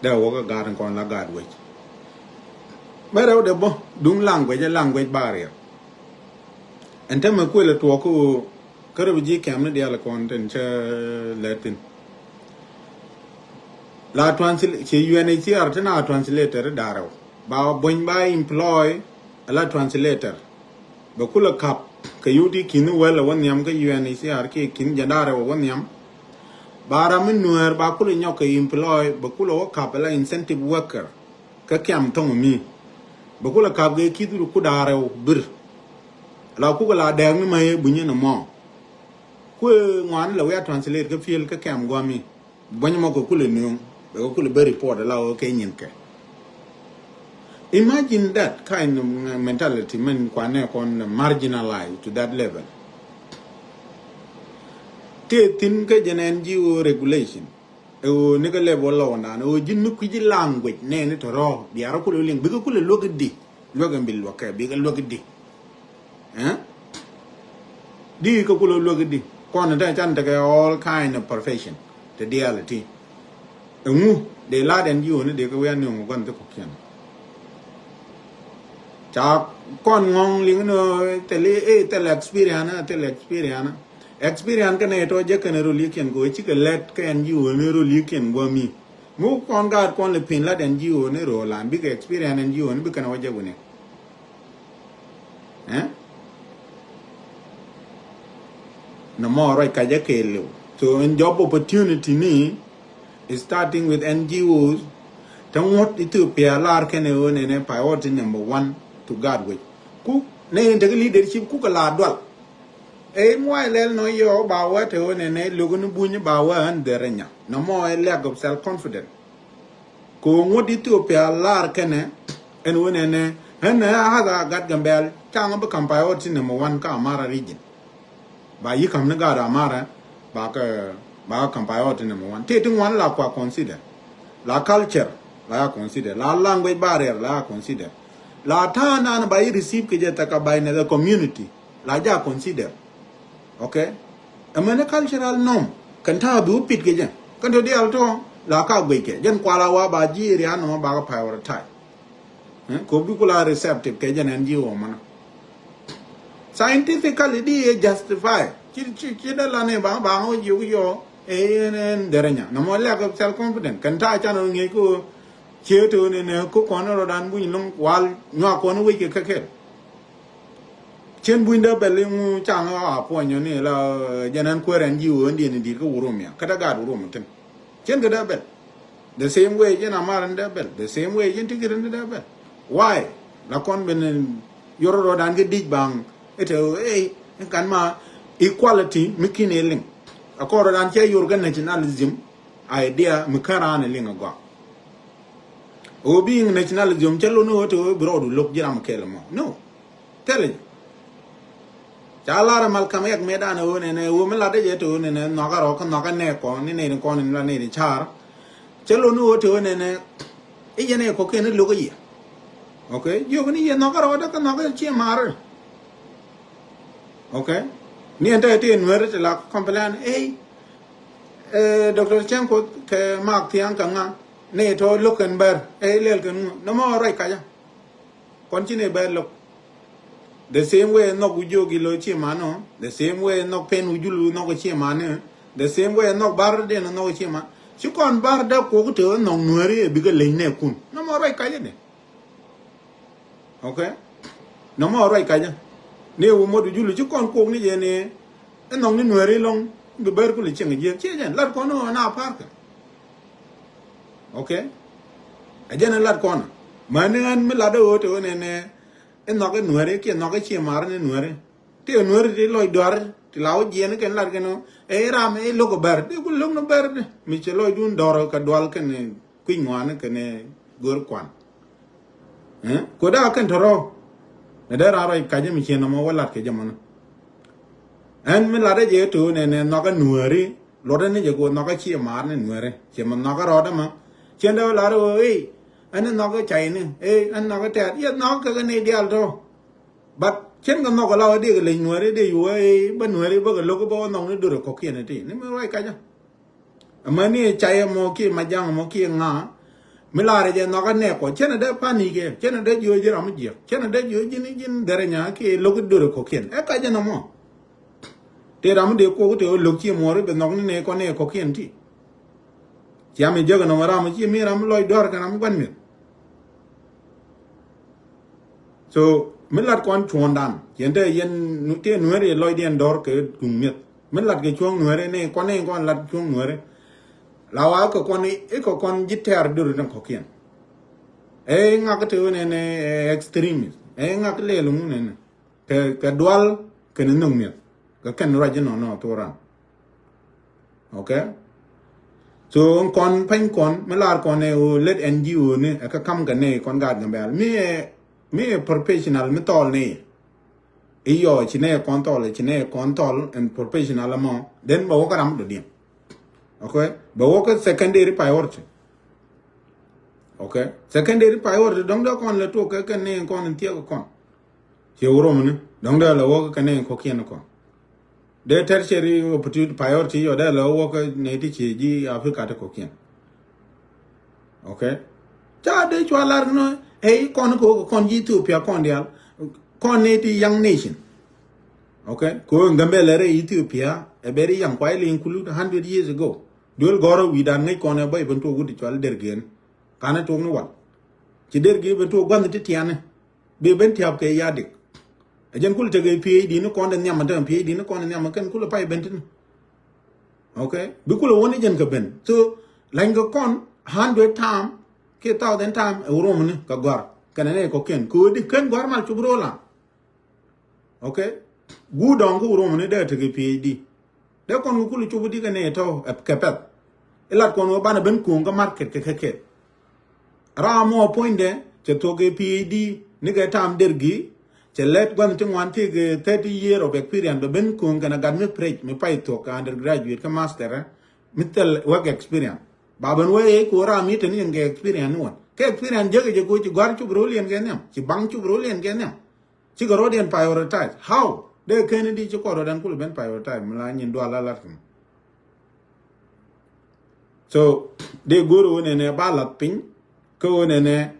dee wä kä gaat in kɔn la gaat wec. Bɛ rɛw dee bä duŋ language ɛ language barrier. Ɛn tämɛ kuël ɛ tuɔɔk kä ɣöö kä rɛ bi ji̱ kɛm ni diaal kɔn tin cä lɛt thin. La translate ci U N H C R tin a translator da̱rɛw ba buny ba employ a la translator. Bɛ kulɛ kap kɛ yut i̱ ki̱n wäl ɛ wä nhiam kä U N H C R kiɛ ki̱n jɛn da̱rɛw ɛ wä nhiam. Ba ram mi nuäär ba kulɛ nyɔk kɛ employ bɛ kulɛ wä kap ɛ la incentive worker. Kä kiam thɔŋ mi bɛ kulɛ kap kɛ ki̱th ru ku da̱rɛw bir. La kukɛ la dɛɛk ni ma yɛ bunyä ni mɔ. Kuɛ ŋuan lɛ wi̱i̱ a translate kä field kä kɛm gua̱mi. Buɔ̱ny mɔ kɛ kulɛ nööŋ bɛ kɛ kulɛ ben report la ɣöö kɛ nyin kɛ. Imagine that kind of mentality, min kuanɛ kɔn marginalized to that level. Tëë thi̱n kä jɛn N G O regulation. Ɛ ɣöö nikɛ level lɔwändan ɛ ɣöö ji̱n mi kui̱ci language nɛɛni tɔ̱rɔ̱ biarä kulɛ liŋ bikɛ kulɛ luäk i̱di. Luäk in bi luäk kɛ bikɛ luäk i̱di. Ɛh? Di kɛ kulɛ luäk i̱di kɔn in te can tekɛ all kind of profession. Te diaal iti ɛŋu dee la̱t N G O ni dee kɛ wi̱i̱ a nööŋ gua̱n thi kɔ̱kiɛn. Ca kɔn ŋɔ̱ŋ liŋ ni thil ɛ thil experience thil experience. Experience kɛnɛ tɔ jɛ kɛnɛ rol yikiɛn kɛ wee cikɛ lɛt kɛ N G O ni rol yikiɛn guɔ mi. Mi wä kɔn gaat kɔn lɛ pin lat N G O ni rol an bikɛ experience N G O ni bikɛ nɛ wä jɛ wuni. Ɛh? Nɔmɔ ruac ka jɛ kɛɛliw. So in job opportunity ni is starting with N G Os. Te ŋuɔ̱t Ethiopia lar kɛnɛ ɣöö nɛnɛ priority number one to guard wec. Ku nɛ in tekɛ leadership kukɛ la dual. Ɛ in wac lɛl nɔ yɛ ɣɔw ba wä te ɣöö nɛnɛ lo̱k ni buny ba wä ɣän dhɛrɛnya. Nɔmɔ ɛ lack of self confidence. Kɛ ɣöö ŋuɔ̱t Ethiopia lar kɛnɛ ɛn ɣöö nɛnɛ ɣän ɛ hath a gat Gambɛl caŋ bi kam priority number one kä Amara region. Ba yi kam ni gaat Amara ba kɛ ba kɛ kam priority number one. Tëë ti ŋuan la kua consider. La culture la ya consider. La language barrier la ya consider. La ta̱a̱ nan ba yi receive kɛ jɛ thaka by the community la ja consider. Okay. Ɛmɛni cultural norm kɛn ta̱a̱ bi wä pit kɛ jɛ kɛn tɔ diaal tɔ la ka guic kɛ jɛn kuala wa ba ji̱ area nɔmɔ ba kɛ prioritize. Ɛh, kɛ bi kula receptive kɛ jɛn N G O mɔnɔ. Scientifically di yɛ justify. Ci ci ci dee la ni ba ba ŋɔ jiök yɔ ɛ yɛn ɛn dɛrɛ nya nɔmɔ lack of self confidence kɛn ta̱a̱ can ŋi̱eec kä cië te ɣöö nɛnɛ kä kɔn rɔ dan buny loŋ wal nyuak kɔn wec kɛ kɛkɛl. Cien buny dee bɛl iŋu caŋ a puɔnyɔ ni la jɛn ɛn kuɛɛr ɛn ji̱ ɣöö ɛn diɛn in di̱i̱t kä Oromia kä dee gaat Oromo thi̱n. Cien kɛ dee bɛl. The same way jɛn Amar in dee bɛl. The same way jɛn Tikir in dee bɛl. Why? La kɔn ben yor rɔɔdan kä di̱c baŋ. Ite ɣöö ey in kan ma equality mi kin ɛ liŋ. A kɔn rɔɔdan cɛ yor kä nationalism idea mi kän raan ɛ liŋ a gɔaa. Ɣöö bi iŋ nationalism cä lon ni ɣöö te ɣöö bi rɔɔdu lo̱k ji̱ ram kɛl ɛmɔ. No. Thilɛ jɛ. Ca lar ɛ Malcolm X mëëdan ɛ ɣöö nɛnɛ ɣöö mi latdä jɛ te ɣöö nɛnɛ nhɔakä rɔɔkä nhɔakä nɛɛkɔ ni nɛy tin kɔn in la nɛy tin ca̱a̱r. Cä lon ni ɣöö te ɣöö nɛnɛ i̱ yɛn ɛ kɔ̱kiɛn ni lo̱k i̱ yɛ. Okay. Jiök ni yɛ nhɔakä rɔɔdä kä nhɔakä ciɛ ma̱a̱rä. Okay. Ni ɛn te ti nueeri ti la complain ey. Ɛ Doctor Cɛŋ Kuoth kɛ Mak Thiaŋ kɛ ŋa ni tɔ lo̱k kɛn bɛr ɛ ilɛl kɛn ŋu nɔmɔ ruac kacä. Kɔn ci ni bɛr lo̱k. The same way nhɔk wi̱c jiök ilo ci man ɔ. The same way nhɔk pen wi̱c jul nhɔk ci man ɔ. The same way nhɔk bar den nhɔk ci man. Ci kɔn bar dee kuɔk te nhɔk nueeri ɛ bikɛ leny nɛ kun nɔmɔ ruac kacä ni. Okay. Nɔmɔ ruac kacä ni wu mot julu ci kɔn kuɔk ni jɛ ni. Inɔŋ ni nueeri lɔŋ bi ber kuli cieŋ jiek ci jɛn lat kɔn ɣöö na parkɛ. Okay. A jɛn lat kɔn. Mani ɣän mi lat ɣöö te ɣöö nɛnɛ inɔk i nueeri kiɛ inɔk i cie mar ni nueeri. Ti ɣöö nueeri ti lɔc duar. Ti la wä jiɛn kɛn lat kɛn ɛ ram ɛ lo̱k ɛ bɛr. Dee ku lo̱k ni bɛr dee. Mi cɛ lɔcdun dɔr kɛ dual kɛn kui̱ ŋuan kɛn go̱r kuan. Ɛ? Ko daa kɛn tɔrɔ. Ni dee ran rɔy kacä mi ciɛn nɔmɔ wä lat kɛ jɛ mɔnɔ. Ɛn mi lat ɛ jɛ to̱ nɛ nɛ nhɔk ɛ nuääri. Luɔt ɛ ni jɛ ko nhɔk ɛ ciɛ maar ni nuääri. Ciɛ mɛ nhɔk ɛ rɔɔdɛ mɔ. Ciɛn dee wä lat ɛ ɣöö ey. Ɛn ni nhɔk ɛ cay ni. Ey, ɛn nhɔk ɛ tɛɛt. Yɛ nhɔk kɛ kɛ ni diaal tɔ. But cien kɛ nhɔk ala wä dee kɛ leny nuɛri dee yuwä bä nuɛri bä kɛ lo̱k bä wä nhɔk ni dor kɔkiɛn ti ni mi ruac kacä. Ama ni cayɛ mɔ kiɛ majaŋ mɔ kiɛ ŋa mi laarɛ jɛ nhɔk a nɛɛk kɔ cien a dee panik kɛ cien a dee jiö ji̱ ram jiɛk cien a dee jiö ji̱n ji̱n dɛrɛ nya kiɛ lo̱k dor kɔkiɛn ɛ kacä nɔmɔ. Tëë ram mi dee kuɔk tëë wä lo̱k ciɛ muɔri bɛ nhɔk ni nɛɛk kɔ nɛɛk kɔkiɛn ti. Cia mi jäk nɔmɔ ram ciɛ mi ram mi lɔc dɔr kɛ ram mi gua̱n mi̱eth. So mi lat kɔn cuɔ̱ndan ciɛn te yɛn nu- te nueer yɛ lɔcdiɛn dɔr kɛ guŋ mi̱eth. Mi lat kɛ cuɔ̱ŋ nueer ni kɔn ni kɔn lat cuɔ̱ŋ nueer. La wa kɛ kɔn i kɛ kɔn ji̱ tɛɛr dur ni kɔkiɛn. Ɛ ŋak te wen ɛn extremist ɛ ŋak lɛl ŋun ɛn kɛ kɛ dual kɛn nhök mi̱eth kɛ kɛn ruac inɔnɔ thoran. Okay. So kɔn pɛny kɔn mi lar kɔn ɛ o let N G O ni ɛ kä kam kɛ ni kɔn gaat Gambɛl mi ɛ mi ɛ professional mi thɔl ni. Iyɔ ci ni kɔn thɔl ci ni kɔn thɔl ɛn professional amɔ then bɛ wä kä ram dɔ̱diɛn. Okay. Bɛ wä kä secondary priority. Okay. Secondary priority dɔ̱ŋ dee kɔn lɛ tuɔk kɛ kɛ ni kɔn in thiek kɔn. Ciɛ wä rom ni dɔ̱ŋ dee lɛ wä kä ni kɔkiɛn kɔn. Dee tertiary opportunity priority yɔ dee lɛ wä kä nɛy ti ci ji̱ Africa ti kɔkiɛn. Okay. Ca dee cua lar kɛ nɔ ɛ kɔn kɛ wä kɛ kɔn ji̱ Ethiopia kɔn dial kɔn nɛy ti young nation. Okay. Kɛ wä Gambɛl ɛ rɛ Ethiopia ɛ bɛ ri young kuay li include hundred years ago. Duel gɔrɔ wi̱i̱ dan ŋäc kɔn ɛ bä i̱ ben tuɔk wut i̱ cual der gen. Kanɛ tuɔk ni wal ci der gen ben tuɔk gua̱nh ti tianɛ. Bi ben tiap kɛ yadik. Ɛ jɛn kul tekɛ P H D ni kɔn de nhiam ɛ tekɛ P H D ni kɔn de nhiam ɛ kɛn kul ɛ pay ben tini. Okay. Bi kul ɛ wä ni jɛn kɛ ben so lany kɛ kɔn hundred time kiɛ thousand time ɛ wä rom ni kɛ gɔr kɛn ɛ nɛ kɔ kɛn kɛ wä di kɛn gɔr mal cop rol an. Okay. Guut dɔŋ kä wä rom ni dee tekɛ P H D. Dee kɔn wä kul cop di kɛ nɛ tɔ kɛ pɛth. Ilat kɔn wä banɛ ben kuɔŋ kä market kɛ kɛ kɛ. Ram mɔ puɔ̱nydɛ cɛ thuɔ̱k kɛ P H D ni kɛ tam dergi. Cɛ lɛt gua̱n ti ŋuan ti kɛ thirty year of experience bɛ ben kuɔŋ kɛn a gat mi prec mi pay thuɔ̱k kɛ undergraduate kä master mi thil work experience. Ba ben wee ku ram mi te ni yɛn kɛ experience ni wän kɛ experience jek jɛ ku ci gɔ̱a̱r cop rol yɛn kɛ nhiam ci baŋ cop rol yɛn kɛ nhiam. Cikɛ rɔ̱diɛn prioritize how dee keni di ci kɔn rɔ̱diɛn kul ben prioritize mi la nyin dual la lat kini. So dee go̱o̱r ɣöö nɛnɛ ba lath piny kä ɣöö nɛnɛ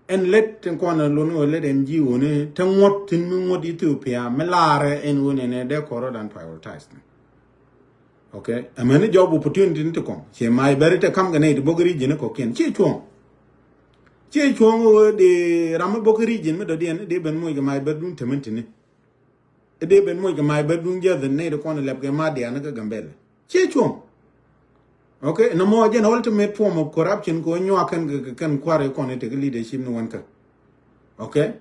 ɛn lät tin kɔn lun ɣöö lät ɛn ji̱ ɣöö ni te ŋuɔ̱t tin mi ŋuɔ̱t Ethiopia mi laarɛ ɛn ɣöö nɛnɛ dee kɔn rɔ̱dan prioritize ni. Okay. Ɛmɛni job opportunity ni ti kɔŋ ciɛ may bɛri te kam kɛ nɛy ti bok region ni kɔkiɛn ciɛ cuɔ̱ŋ. Ciɛ cuɔ̱ŋ ɣöö dee ram mi bok region mi dɔ̱diɛn dee ben moc kɛ may bɛr dun temɛn tini. Dee ben moc kɛ may bɛr dun jiɛth nɛy ti kɔn lɛp kɛ ma diaani kä Gambɛl. Ciɛ cuɔ̱ŋ. Okay. Nɔmɔ jɛn ultimate form of corruption kɛ ɣöö nyuak kɛn kɛ kɛn kua̱r kɔn itek leadership ni wän kä. Okay.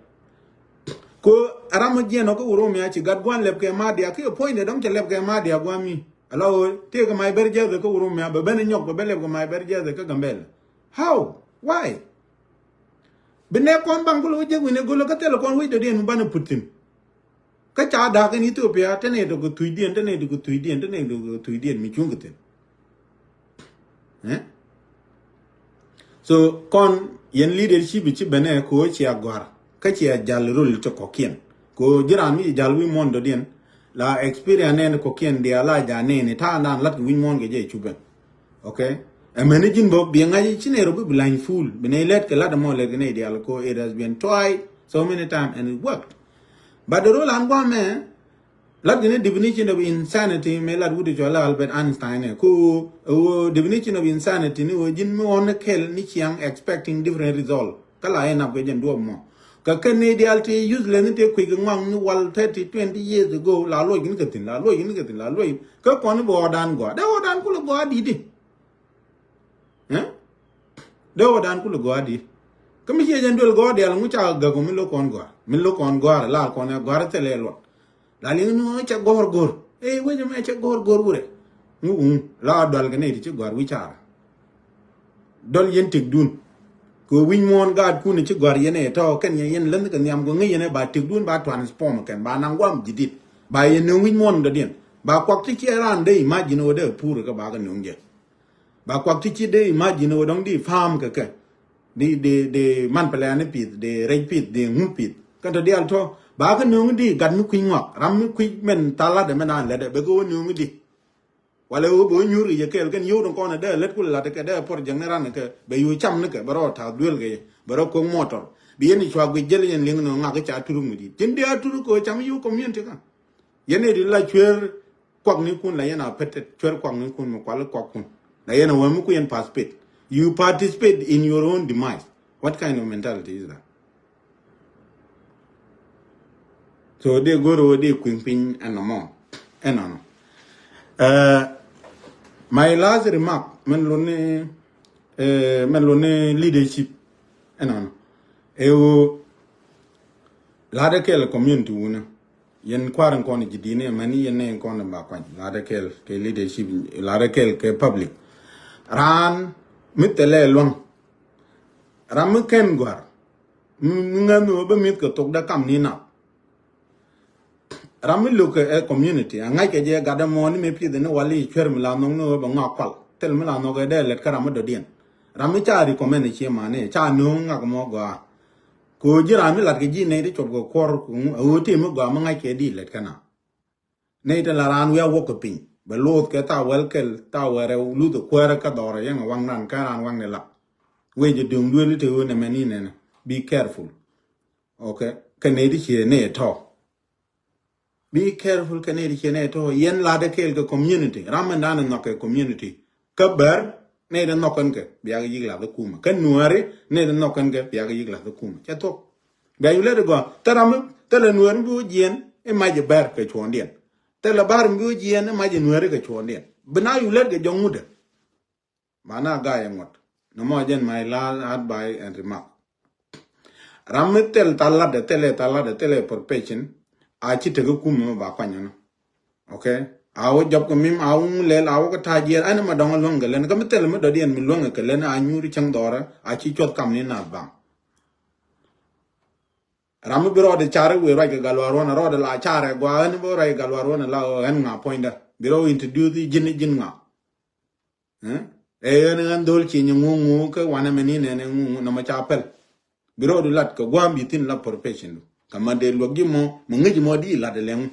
Ko ram mi jiɛn ɔ kä Oromia ci gat gua̱n lɛp kɛ ma dia ki appointment dɔ̱ŋ cɛ lɛp kɛ ma dia gua̱n mi. Ala ɣöö tëëkɛ may bɛr jiath kä Oromia bɛ ben nyɔk bɛ ben lɛp kɛ may bɛr jiath kä Gambɛl. How? Why? Bi nɛ kɔn baŋ kulɛ wä jek wi̱n ɛ gölä kä thilɛ kɔn wec dɔ̱diɛn mi banɛ put thi̱n. Kä ca da̱a̱k in Ethiopia te nɛ tɔk kɛ thui̱cdiɛn te nɛ tɔk kɛ thui̱cdiɛn te nɛ tɔk kɛ thui̱cdiɛn mi cuŋ kɛ thi̱n. Eh? So kɔn yɛn leadership ci ben ɛ ko̱ cia gɔ̱a̱r kä cia jal rol te kɔ̱kiɛn. Ko̱ ji̱ raan mi ci jal wi̱i̱ muɔ̱ɔ̱n dɔ̱diɛn la experience nɛn kɔ̱kiɛn diaal la ja nɛn i̱ ta̱a̱ naan lat kɛ wi̱i̱ muɔ̱ɔ̱n kɛ jɛ cu ben. Okay. Ɛmɛni ji̱n bä bi ŋa̱c ci Nairobi bi lany full bi nɛy lɛt kɛ lat ɛmɔ lɛt kɛ nɛy diaal ko it has been tried so many time and it worked. But the role an guamɛ lat kɛ ni definition of insanity mɛ lat wut cɔl Albert Einstein ɛ ko ɛ wo definition of insanity ni wo ji̱n mi ɣɔn ni kɛl ni ciaŋ expecting different result. Kä la inap kɛ jɛn duɔp mɔ. Kä kɛn ni dial ti useless ni ti kui̱ kɛ ŋɔaŋ ni wal thirty, twenty years ago la luɔc ni kɛ thi̱n, la luɔc ni kɛ thi̱n, la luɔc. Kä kɔn ni bi ɣɔɔdan gɔaa. Dee ɣɔɔdan kulɛ gɔaa di̱t di. Eh? Dee ɣɔɔdan kulɛ gɔaa di̱t. Kä mi ciɛ jɛn duel gɔaa dial ŋu ca gak ɔ mi lo̱k kɔn gɔaa. Mi lo̱k kɔn gɔaa la kɔn ɛ gɔaa thilɛ luɔt. La liŋ ni ɣɔɔ cɛ gɔr gɔr. Ëë wec ɛmɛ cɛ go̱r go̱r wurɛ. Ŋu ŋu la dual kɛ nɛy ti ci gɔ̱a̱r wi̱c caarä. Dɔl yɛn tëkdun. Kɛ wi̱c muɔ̱ɔ̱n gaatkun ci gɔ̱a̱r yɛn ɛ tɔ̱ kɛn yɛn yɛn länh kɛ nhiam kɛ ŋäc yɛn ɛ ba tëkdun ba transform kɛn ba naŋ guam jidit. Ba yɛn nöŋ wi̱c muɔ̱ɔ̱n dɔ̱diɛn. Ba kuak ti ci raan dee imagine wä dee pur kɛ ba kɛ nöŋ jɛ. Ba kuak ti ci dee imagine wä dɔ̱ŋ di farm kɛ kɛ. Di di di man pɛlɛɛni pith di rɛc pith di ŋu pith kɛn tɔ dial tɔ ba kä nöŋ di gat mi kui̱ ŋɔak ram mi kui̱ mɛn thalat mɛn a lɛt bɛ kɛ wä nöŋ di. Wala wä bɛ wä nyuur kɛ jɛ kɛɛl kɛn yio̱w ni kɔn dee lät kul lat kɛ dee puɔr jɛŋni ran kɛ bɛ yo̱ cam ni kɛ bɛ rɔ ta̱a̱ duel kɛ bɛ rɔ ko̱ŋ motor bi yɛn cua guic jɛl yɛn liŋ ni ŋak ca turuk mi dit cin di a turuk kɛ wä cam yio̱w community ka. Yɛn ɛ di la cuer kuaknikun la yɛn a pet cuer kuaknikun mi kual kuakkun la yɛn a wä mi ku yɛn participate. You participate in your own demise. What kind of mentality is that? So de goro de kuiŋ piny ɛnɔ mɔ ɛnɔnɔ. Uh, my last remark mɛn luni uh, mɛn luni leadership ɛnɔnɔ. Ewo ladɛ kɛl community wunä. Yɛn kua̱r in kɔn ji̱ di̱n ɛmɛni yɛn nɛ in kɔn in ba kuany ladɛ kɛl kɛ leadership ladɛ kɛl kɛ public. Raan mi thɛlɛ luaŋ. Ram mi kɛn gua̱r mi ŋäth mi wä bä mi̱th kɛ thok dee kam ni nap. Ram mi lo̱k kɛ ɛ community a ŋa̱c kɛ jɛ gat ɛmɔ ni mi pi̱th ni wali cuer mi la nhɔk ni wä bä ŋɔak kual thil mi la nhɔk ɛ dee lɛt kä ram mi dɔ̱diɛn. Ram mi ca recommend cie mani ca no̱o̱ŋ ŋak mɔ gɔaa. Ko ji̱ raan mi lat kɛ ji̱ nɛy ti cop kɛ kuɔr a ɣöö ti mi gɔaa mi ŋa̱c kɛ di lɛt kä na. Nɛy ti la raan wi̱i̱ a wäk kɛ piny bɛ loth kɛ tha wɛl kɛl tha wɛrɛ luth ɛ kuäärä kä dhɔrɛ yɛn ɛ waŋ raan kä raan waŋ ni lak. Wec ɛ döŋ duel i̱ te ɣöö nɛmɛ ni nɛnɛ. Be careful. Okay. Kɛ nɛy ti ciɛ nɛy ɛ tɔ̱. Be careful kɛ nɛy ti ciɛ nɛy ɛ tɔ̱ yɛn latdɛ kɛɛl kɛ community ram mɛn da̱a̱n ɛ nhɔk kɛ community. Kä bär nɛy ti nhɔk kɛn kɛ bia kɛ yi̱k lath ɛ kumɛ kä nuääri nɛy ti nhɔk kɛn kɛ bia kɛ yi̱k lath ɛ kumɛ cɛ thuɔ̱k. Bia yu lät ɛ gɔaa thilɛ nuääri bi wä jiɛn i̱ mac ɛ bär kɛ cuɔ̱ɔ̱ŋdiɛn. Thilɛ bär mi bi wä jiɛn i̱ mac ɛ nuääri kɛ cuɔ̱ɔ̱ŋdiɛn bi na yu lät kɛ jɔŋ ŋutdä. Mana gayɛ ŋuɔ̱t. Nɔmɔ jɛn my last advice and remark. Ram mi thil thalatdɛ thilɛ thalatdɛ thilɛ profession a ci tekɛ kumɛ mɛ ba kuany ɛnɔ. Okay. A wä jɔp kɛ mim a wä ŋu lɛl a wä kɛ ta̱a̱ jiɛɛr ɛn mɛ dɔŋ luäŋ kɛ lɛn kä mi thil mi dɔ̱diɛn mi luäŋ kɛ lɛn a nyuuri cäŋ dhɔrɛ a ci cuɔth kam ni nath baŋ. Ram mi bi rɔɔdɛ car i̱ wëë ruac kɛ gal waruɔn a rɔɔdɛ la car ɛ gua ɛn bi ruac kɛ gal waruɔn a la ɛn ŋa puɔ̱nydä bi rɔɔdɛ introduce i̱ ji̱n i̱ ji̱n ŋa. Ɛ ɣän ɣän dhol ci nyi ŋuŋu kä wanɛ mɛ ni nɛnɛ ŋuŋu nɔmɔ ca pɛl. Bi rɔɔdu lat kɛ gua̱a̱m bi thi̱n la profession du kɛ ma dee luäk ji̱ mɔ mɛ ŋäc mɔ di lat ɛlɛŋu.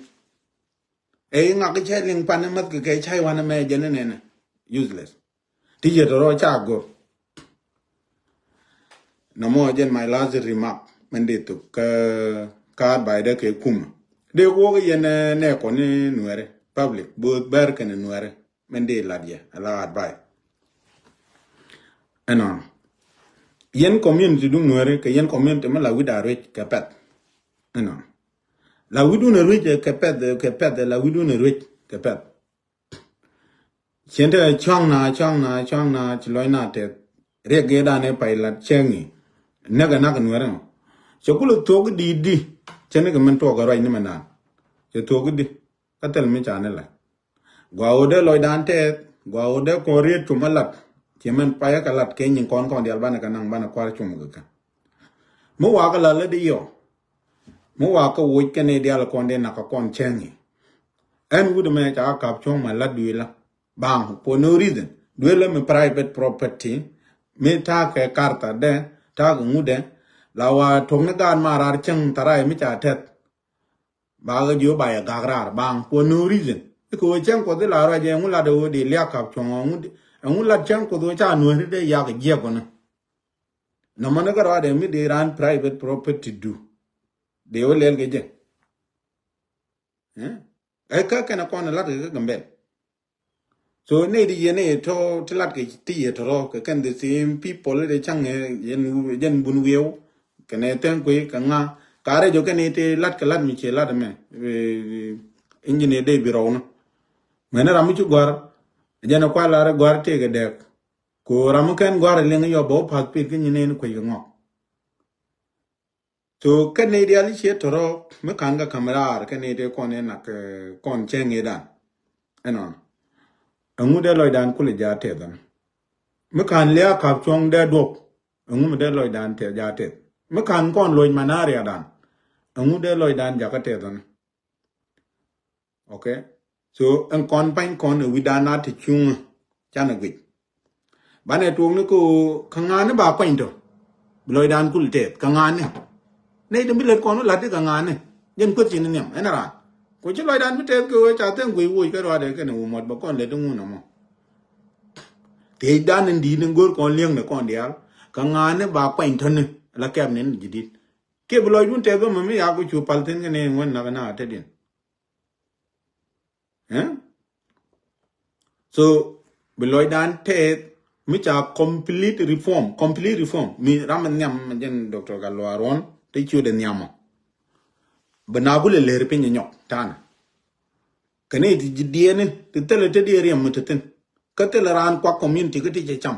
Ɛ iŋak i̱ cɛ liŋ pan i̱ mäth kɛ kɛ ca i̱ wanɛ mɛ jɛn i̱ nɛnɛ. Useless. Ti yet rɔ ca go̱r. Nɔmɔ jɛn my last remark mɛn dee thok kä kä advice dee kɛ kumä. Dee wok yɛn nɛ kɔn i̱ nuɛri public both bɛr kɛn i̱ nuɛri. Mɛn dee lat yɛ ala advice. Ɛnɔn yɛn community duŋ nuɛri kɛ yɛn community mi la wi̱da ruec kɛ pɛth. Ɛnɔn la wi̱dun a ruec kɛ pɛth kɛ pɛth la wi̱dun a ruec kɛ pɛth. Cien te cuaŋ na cuaŋ na cuaŋ na ci lɔc na tɛth. Riɛk gee dan ɛ pay lat cɛŋ i̱. Näk ɛ nak nuɛri nɔ. Cɛ kulɛ thuɔk di di. Cɛ ni kɛ min tuɔk ɛ ruac ni mɛ naan. Cɛ thuɔk di. Kä thil mi ca ni la. Gua wä dee lɔcdan tɛɛth gua wä dee kɔn riet cum a lat. Ci mɛn payä kɛ lat kɛ nyin kɔn kɔn dial banɛ kɛ naŋ banɛ kuar cum kɛ kɛ. Mi wakä la lät iɔ. Mi wakä woc kɛn idial kɔn dee nakä kɔn cɛŋ i̱. Ɛn wut mɛ ca kap cuɔ̱ŋ mɛ lat duela. Baŋ for no reason duela mi private property. Mi ta̱a̱ kɛ karta dɛ ta̱a̱ kɛ ŋut dɛ. La wa tuɔk ni gaat ma raar cäŋ tharay mi ca tɛth. Ba ɣä jiö ba yɛ gak raar baŋ for no reason. Ikɛ ɣöö cäŋ kuɔth i̱ la ruac ɛŋu lat ɣöö di liak kap cuɔ̱ŋ ɛŋu lat cäŋ kuɔth ɣöö ca nuääri dee yak jiɛk ɣöö ni. Nɔmɔ ni kä ruaadɛ mi di raan private property du. Di wä lɛl kɛ jɛ. Ɛ kä kɛn kɔn lat kɛ kä Gambɛl. So nɛy di yɛn i̱ tɔ ti lat kɛ ti yɛ tɔrɔ kɛ kɛn the same people i̱ de caŋ yɛn jɛn bun wiɛw. Kɛnɛ thɛn kui̱ kɛ ŋa ka rɛc ɔ kɛn i̱ ti lat kɛ lat mi ciɛ lat mɛ. Injini dee bi rɔw ni mɛn ram mi ci guar. Jɛn kual lar guar tëëkɛ dɛk. Ko ram mi kɛn guar liŋ yɔ bä wä path pit kä nyin in kuec kɛ ŋɔk. So kɛn ni dial i̱ ciɛ tɔrɔ mi kan kä ka̱m raar kɛn ni ti kɔn in nak kɔn cɛŋ i̱ dan. Ɛnɔn. Ɛŋu dee lɔcdan kulɛ jaa tɛth ɛn? Mi ka̱n lia̱a̱ ka̱p cuɔ̱ŋ dee duɔ̱p. Ɛŋu mi dee lɔcdan tɛth jaa tɛth? Mi ka̱n kɔn loc manariadan. Ɛŋu dee lɔcdan jakä tɛth ɛn? Okay. So ɛn kɔn pa̱ny kɔn ɛ wi̱dan a ti cuŋä. Canɛ guic. Banɛ tuɔɔkni kä ɣöö kä ŋa̱a̱ni ba kuany tɔ. Bi lɔcdan kul tɛth kä ŋa̱a̱ni. Nɛy ti bi lät kɔn wä la̱t ti kä ŋa̱a̱ni. Jɛn kueth ci ni nhiam ɛn raan. Ku ci lɔcdan bi tɛth kɛ ɣöö ca thɛŋ guic woc kä ruaadɛ kɛn ɛ wumɔt bä kɔn lät ti ŋun ɛmɔ. Thiecdan in di̱i̱t in go̱o̱r kɔn li̱eŋdɛ kɔn diaal. Kä ŋa̱a̱ni ba kuany tɔ̱ni la kɛp ni in ji̱ di̱t. Kiɛ bi lɔcdun tɛth bä mɛ mi yak ku cu pal thi̱n kɛ ni in wän nak na te di̱n. Eh? So bi lɔcdan tɛth mi ca complete reform, complete reform mi ram mi nhiam jɛn Doctor Gatluak Ruɔn ti ciötdɛ nhiamɔ. Bi na gulɛ ler piny nyɔk tanɛ. Kɛ ni ti ji̱ diɛni ti thilɛ te diɛ riɛm mi te thin. Kä thilɛ raan kuak community kä ti cɛ cam.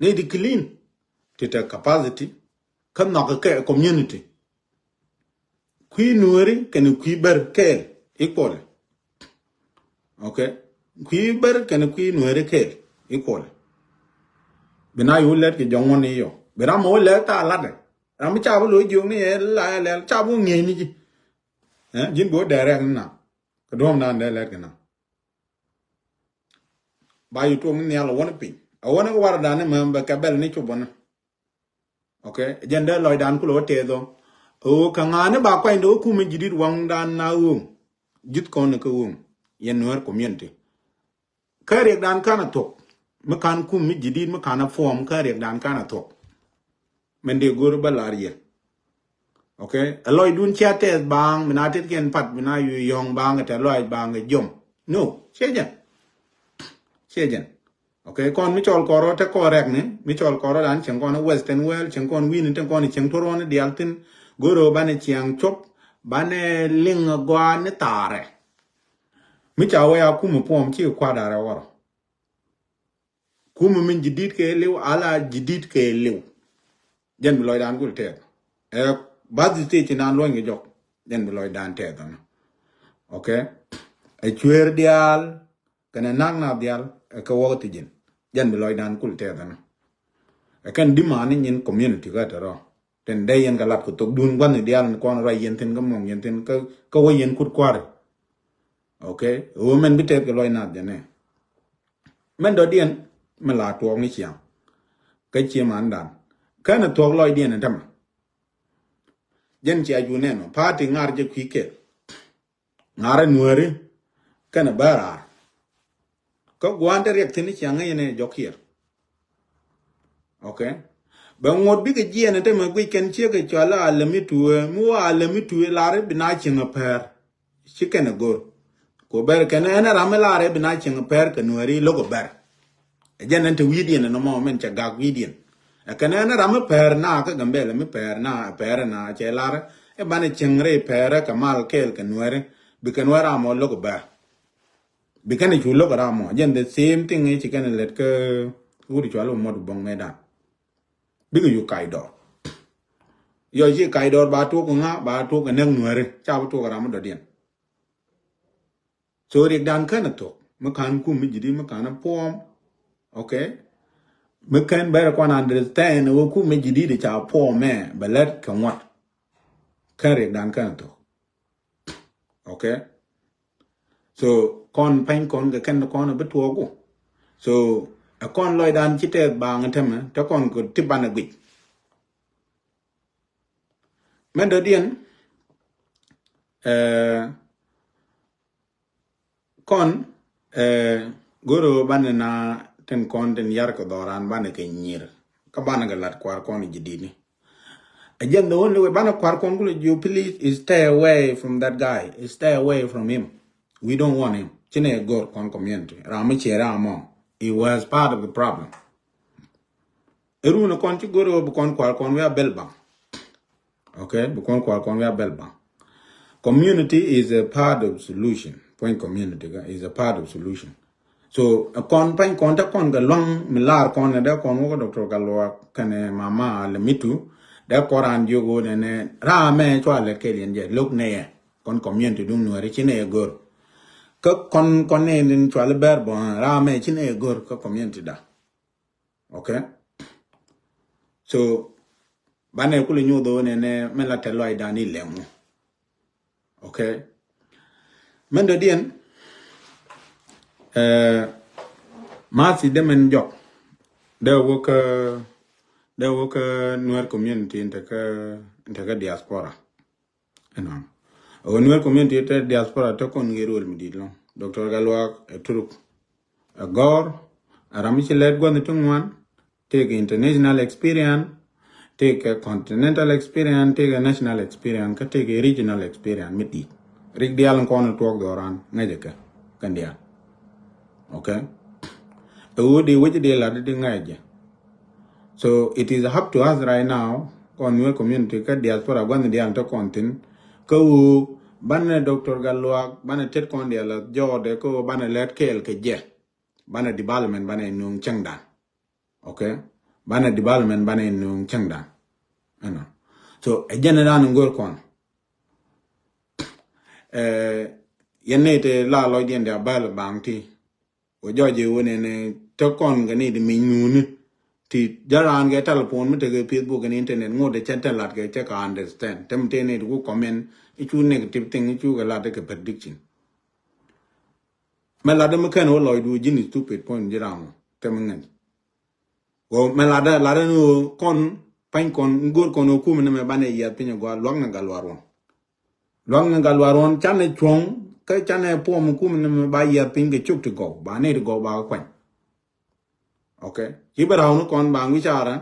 Ni di clean ti te capacity kä nhɔk kɛ community. Kui̱ nueeri kɛn kui̱ ber kɛɛl equally. Okay. Kui̱ ber kɛn kui̱ nueeri kɛɛl equally. Bi na yi wä lɛt kɛ jɔŋ wä ni yɔ. Bi ram wä lɛt tha latdɛ. Ram mi ca bi lo̱c jiök ni yɛ la yɛ lɛl ca bi wä ŋi̱eec ni ji̱. Eh, ji̱n bi wä direct ni na. Kɛ duɔ̱m dan dee lɛt kɛ na. Ba yi tuɔm ni nhial a wä ni piny. A wä ni kɛ wardan ni mɛ bɛ kɛ bɛl ni cop wä ni. Okay. Jɛn dee lɔcdan kulɛ wä tɛth ɔ. Ɣöö kä ŋa̱a̱ni ba kuany dee wä kum mi ji̱ di̱t waŋdan na ɣööŋ. Ji̱th kɔn ni kä ɣööŋ. Yɛn Nuer community. Kä riɛkdan ka̱n a thuɔ̱k. Mi ka̱n kum mi ji̱ di̱t mi ka̱n a form kä riɛkdan ka̱n a thuɔ̱k. Mɛn dee go̱r bä lar yɛ. Okay. Ɛ lɔcdun cia tɛth baaŋ mi na tetkiɛn pat mi na yu yɔ̱ŋ baaŋ kɛ tɛ lɔac baaŋ kɛ jiɔm. No. Ciɛ jɛn. Ciɛ jɛn. Okay. Kɔn mi cɔl kɔrɔ te kɔn rɛk ni mi cɔl kɔrɔ dan cieŋ kɔn western world cieŋ kɔn wi̱i̱ni te kɔn cieŋ tuɔr wɔn dial thin. Go̱r ɣöö banɛ cieŋ cop banɛ liŋ gɔaa ni thaarɛ. Mi ca wee a kumɛ puɔm ci kua̱r da̱rɛ wɔrɔ. Kumɛ min ji̱ di̱t kɛ liw ala ji̱ di̱t kɛ liw. Jɛn bi lɔcdan kul tɛth. Ɛ bath ti ci nan luɔ̱ny kɛ jɔk. Jɛn bi lɔcdan tɛth ɔnɔ. Okay. Ɛ cueer diaal kɛnɛ nak na diaal ɛ kɛ wäk ti ji̱n. Jɛn bi lɔcdan kul tɛth ɔnɔ. Ɛ kɛn dimani nyin community kä tɛ rɔ. Tin dee yɛn kɛ lat kɛ thok dun gua̱thni diaal ni kɔn ruac yɛn thin kä muɔŋ yɛn thin kä wä yɛn kut kua̱ri. Okay. Ɛ wä mɛn bi tɛth kɛ lɔc nath jɛnɛ. Mɛn dɔ̱diɛn mi la tuɔɔk ni ciaŋ. Kä cie mandan kɛn thuɔ̱k lɔcdiɛn tämɛ. Jɛn cia ju nɛn ɔ party ŋar jɛ kui̱ kɛl. Ŋar ɛ nuääri kɛn ɛ bär raar. Kä gua̱a̱n te riɛk thi̱n ni ciaŋ ŋäcɛ ni jɔk kiɛr. Okay. Bɛ ŋot bikɛ jiɛn tämɛ guic kɛn ciek kɛ cɔal a lɛ mi tuee mi wa a lɛ mi tuee lar bi na cieŋ a pɛr. Ci kɛn a go̱r. Ku bɛr kɛn ɛn ram mi lar bi na cieŋ a pɛr kɛ nuääri lo̱k a bɛr. Ɛ jɛn ɛn te wi̱i̱diɛn ɛn mɔ mɛn cɛ gak wi̱i̱diɛn. Ɛ kɛn ɛn ram mi pɛr na kä Gambɛl mi pɛr na pɛr na cɛ lar. Ɛ banɛ cieŋ rɛy pɛr kɛ mal kɛɛl kɛ nuääri. Bi kɛ nuäär ram mɔ lo̱k a bɛr. Bi kɛn cu lo̱k ram mɔ jɛn the same thing ci kɛn lɛt kä wut cual wä mɔt boŋ mɛ dan. Bikɛ yuk kac dɔr. Yɔ ci kac dɔr ba tuɔk ŋa ba tuɔk näk nuääri ca bi tuɔk ram mi dɔ̱diɛn. So riɛk dan kän a thuɔk mi ka̱n kum mi ji̱ di̱t mi ka̱n a puɔm. Okay. Mi kän bɛr kuan understand wä kum mi ji̱ di̱t ca puɔm mɛ bɛ lɛt kɛ ŋuɔt. Kän riɛk dan kän a thuɔk. Okay. So kɔn pany kɔn kɛ kɛn kɔn bi tuɔɔku. So ɛ kɔn lɔcdan ci tɛth baaŋ tämɛ te kɔn kɛ ti banɛ guic. Mɛn dɔ̱diɛn, eh, kɔn, eh, go̱ro̱ banɛ na tin kɔn tin yar kɛ dhɔran banɛ kɛ nyir. Kä banɛ kɛ lat kuar kɔn ji̱ di̱t ni. Again, the only way banɛ kuar kɔn kulɛ ji̱, please stay away from that guy. Stay away from him. We don't want him. Ci nɛ go̱r kɔn community. Ram mi ciɛ ram mɔ. He was part of the problem. Erun kɔn ci go̱r bi kɔn kuar kɔn wi̱i̱ a bɛl baŋ. Okay, bi kɔn kuar kɔn wi̱i̱ a bɛl baŋ. Community is a part of solution. Puɔ̱ny community ka is a part of solution. So ɛ kɔn pany kɔn te kɔn kɛ luaŋ mi lar kɔn ɛ dee kɔn wä kä Doctor Gatluak kɛnɛ mama Lemitu dee kɔn ran jiök wä nɛnɛ ram mɛ cua lɛt kɛl yɛn jɛ lo̱k nɛyɛ kɔn community duŋ nuääri ci nɛyɛ go̱r. Kä kɔn kɔn ni din cuali bɛr bɔ ram mɛ cin e gor kä community da. Okay. So banɛ kuli nyuth o ne ne mɛ la tɛ lɔy dan i lɛŋu. Okay. Mɛn dɔ diɛn, eh, mathi de mɛn jɔk. De wä kä, de wä kä Nuer community inte kä, inte kä diaspora. Ɛnɔ. O Nuer community te diaspora te kɔn ŋer wal mi dit lɔŋ. Doctor Galuak ɛ Turuk. Ɛ gɔr, ɛ ram mi ci lɛt gua̱n ti ŋuan, tëëkɛ international experience, tëëkɛ continental experience, tëëkɛ national experience, kä tëëkɛ regional experience mi dit. Rik dial kɔn tuɔk dhɔran ŋäcɛ kɛ kɛn dial. Okay. Ɛ wut di wec di lat di ŋäcɛ. So it is up to us right now kɔn Nuer community kä diaspora gua̱n dial te kɔn thin. Kä wuu banɛ Doctor Galuak banɛ tet kɔn dial jɔɔdɛ kä wuu banɛ lɛt kɛɛl kɛ jɛ. Banɛ development banɛ nuŋ cäŋdan. Okay. Banɛ development banɛ nuŋ cäŋdan. Ɛnɔ. So ɛ jɛn dan ŋör kɔn. Eh, yɛn ni te la lɔcdiɛn dia bäl baŋ ti. Wä jɔc i̱ wä nɛnɛ te kɔn kɛ ni di mic nuni. Ti ja̱ raan kɛ telephone mi tekɛ Facebook kɛ ni internet ŋot de cɛ te lat kɛ cɛ ka understand. Te mi te ni di ku comment i̱ cu negative thing i̱ cu kɛ lat kɛ prediction. Mɛ lat mi kɛn wä lɔc du ji̱n stupid point ji̱ ram wä te mi ŋɛn. Wä mɛ lat lat ni wä kɔn pany kɔn ŋor kɔn wä kum ni mɛ banɛ yiath piny gua luak ni gal war wä. Luaŋ ni gal war ɣɔn canɛ cuɔ̱ŋ kä canɛ puɔm kum ni mi ba yiath piny kɛ cuk ti gɔw ba ni ti gɔw ba kuany. Okay. Ci bɛ raw ni kɔn ba ŋui̱ carɛ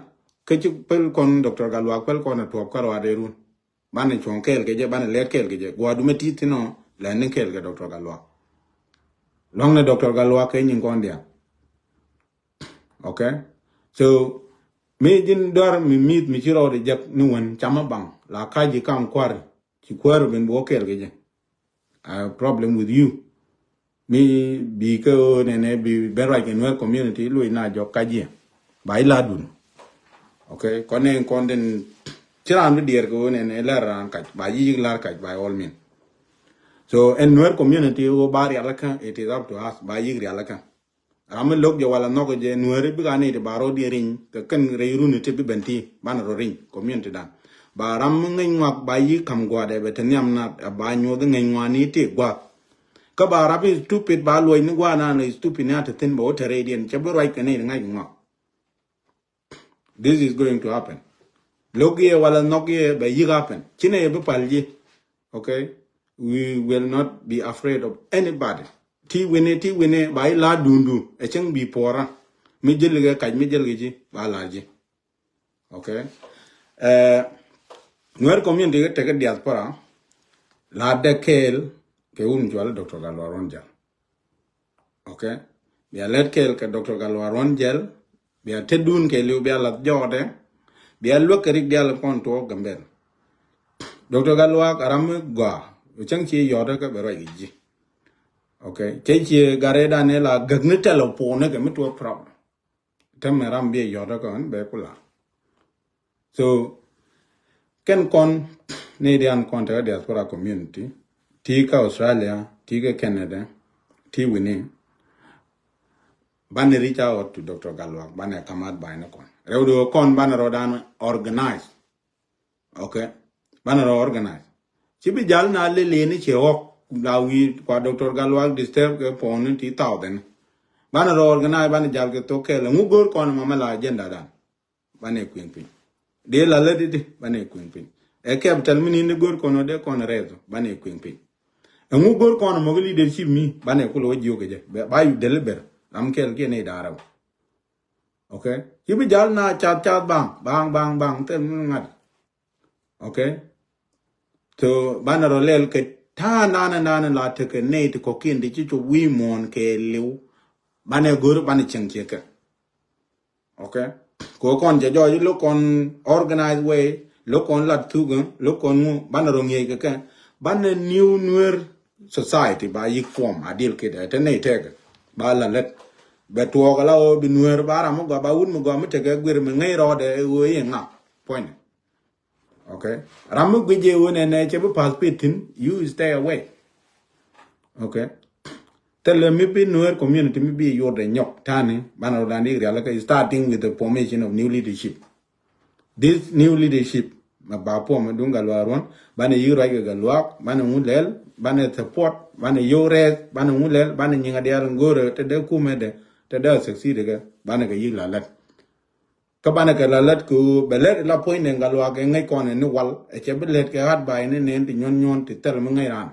kä ci pel kɔn Doctor Galuak pel kɔn a tuɔp kä ruat run. Banɛ cuɔ̱ŋ kɛɛl kɛ jɛ banɛ lɛt kɛɛl kɛ jɛ guadu mɛ ti thin ɔ lɛn ni kɛɛl kɛ Doctor Galuak. Luaŋ ni Doctor Galuak kɛ nyin kɔn diaŋ. Okay. So mi ji̱n dɔr mi mi̱th mi ci rɔɔd jek ni wen camä baŋ la ka̱c ji̱ kaŋ kua̱r ci kuäär ben bi wä kɛɛl kɛ jɛ. I have problem with you. Mi bi kä ɣöö nɛnɛ bi ben ruac kɛ Nuer community luc na jɔk kac jiɛ. Ba i̱ la dun. Okay. Kɔn nɛ kɔn den ci raan bi diɛɛr kɛ ɣöö nɛnɛ lɛr raan kac ba yi yik lar kac ba all mean. So ɛn Nuer community ɣöö ba rial kä it is up to us ba yik rial kä. Ram mi lo̱k jɛ wala nhɔk jɛ Nuääri bika ni ti ba rɔ diɛ riny kɛ kɛn rɛy runi ti bi ben ti banɛ rɔ riny community dan. Ba ram mi ŋäc ŋuak ba yi kam gua̱dɛ bɛ te nhiam na ba nyuɔth ŋäc ŋuani ti gua̱th. Kä ba rap stupid ba luɔc ni gua̱ na ni stupid ni a te thin ba wä te rɛy diɛn cɛ bi ruac kɛ ni ŋa̱c ŋuak. This is going to happen. Lo̱k yɛ wala nhɔk yɛ bɛ yik happen. Ci nɛ yɛ bi pal ji̱. Okay. We will not be afraid of anybody. Ti wini ti wini ba yi la dundu ɛ cɛŋ bi puɔra. Mi jil kɛ kac mi jil kɛ ji̱ ba la ji̱. Okay. Nuer community kɛ tekɛ diaspora la dɛ kɛɛl kɛ wun cual Doctor Galuak Ruɔn Jal. Okay. Bia lɛt kɛɛl kɛ Doctor Galuak Ruɔn Jal. Bia te dun kɛ liw bia lath jɔɔdɛ. Bia luäk kɛ rik dial kɔn tuɔɔk Gambel. Doctor Galuak a ram mi gɔaa. Cäŋ ci yɔɔdɛ kɛ bɛ ruac kɛ ji̱. Okay. Cɛ ci gare dan ni la gäk ni telephone kɛ mi tuɔɔk problem. Tɛmɛ ram bi yɔɔdɛ kɛ ɣän bɛ kula. So kɛn kɔn ni dian kɔn te diaspora community ti kä Australia ti kä Canada ti wini. Banɛ reach out to Doctor Galuak banɛ come out by ni kɔn rɛw di kɔn banɛ rɔ dan organize. Okay. Banɛ rɔ organize. Ci bi jal na lili ni ci ɣɔk la wi kwa Doctor Galuak disturb kɛ pɔn ni ti thousand. Banɛ rɔ organize banɛ jal kɛ thok kɛl ŋu gor kɔn mama la agenda dan. Banɛ kuiŋ piny. Dee la lät di banɛ kuiŋ piny. Ɛ capital mi ni ni gor kɔn dee kɔn rɛth banɛ kuiŋ piny. Ɛŋu gor kɔn mɔk leadership mi banɛ kulɛ wä jiok kɛ jɛ ba yu deliver ram kɛl kiɛ ni da̱rɛ wä. Okay. Ci bi jal na cath cath baŋ baŋ baŋ baŋ thil mi ŋa̱t. Okay. So banɛ rɔ lɛl kɛ ta̱a̱ nanɛ nanɛ la tekɛ nɛy ti kɔ̱kiɛn ti ci cop wi̱i̱ muɔ̱ɔ̱n kɛ liw. Banɛ go̱r banɛ cieŋ ciekɛ. Okay. Kɛ kɔn jɛ jɔɔc lo̱k kɔn organize way lo̱k kɔn lat thuk lo̱k kɔn ŋu banɛ rɔ ŋi̱eec kɛ kɛ. Banɛ new Nuer society ba yik form a dil kit ɛ te nɛy tɛkɛ ba la lät. Bɛ tuɔɔk ala ɣöö bi Nuer ba ram mi gɔaa ba wut mi gɔaa mi tekɛ guir mi ŋäc rɔɔdɛ ɛ ɣöö i̱ ŋa. Puɔ̱nyɛ. Okay. Ram mi guic jɛ ɣöö nɛnɛ cɛ bi path pit thi̱n you stay away. Okay. Thilɛ mi bi Nuer community mi bi yot ɛ nyɔk tani, banɛ rɔ dan dik rial kɛ, starting with the formation of new leadership. This new leadership, ma ba puɔm duŋ Gatluak ruɔn, banɛ yik ruac kɛ Gatluak, banɛ ŋu lɛl, banɛ support, banɛ yow rɛth, banɛ ŋu lɛl, banɛ nyiŋ a diaal ŋ go̱o̱rɛ te dee kumɛ dɛ, te dee succeed kɛ, banɛ kɛ yik la lɛt. Kä banɛ kɛ la lät kɛ ɣöö bɛ lät la puɔ̱ny den Gatluak kɛ ŋäc kɔn ni wal, ɛ cɛ bi lät kɛ advice ni nɛn ti nyuɔn nyuɔn ti thil mi ŋäc raan.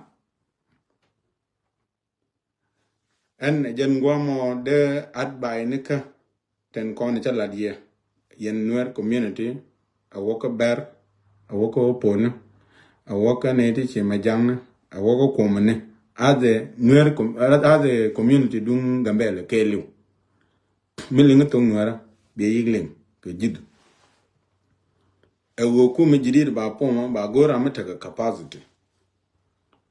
Ɛn ɛ jɛn guamɔ dee advice ni kä tɛn kɔn cä lat yɛ. Yɛn Nuer community, a wä kä Bɛr, a wä kä Oponi, a wä kä ni ti ci Majaŋni, a wä kä Kumni. As a Nuer com-, as a community duŋ Gambɛl kɛɛliw. Mi liŋ thok Nuɛrä, biɛ yik liŋ kɛ ji̱th. Ɛ ɣöö kumɛ ji̱ di̱t ba puɔmä, ba go̱o̱r ram mi tekɛ capacity.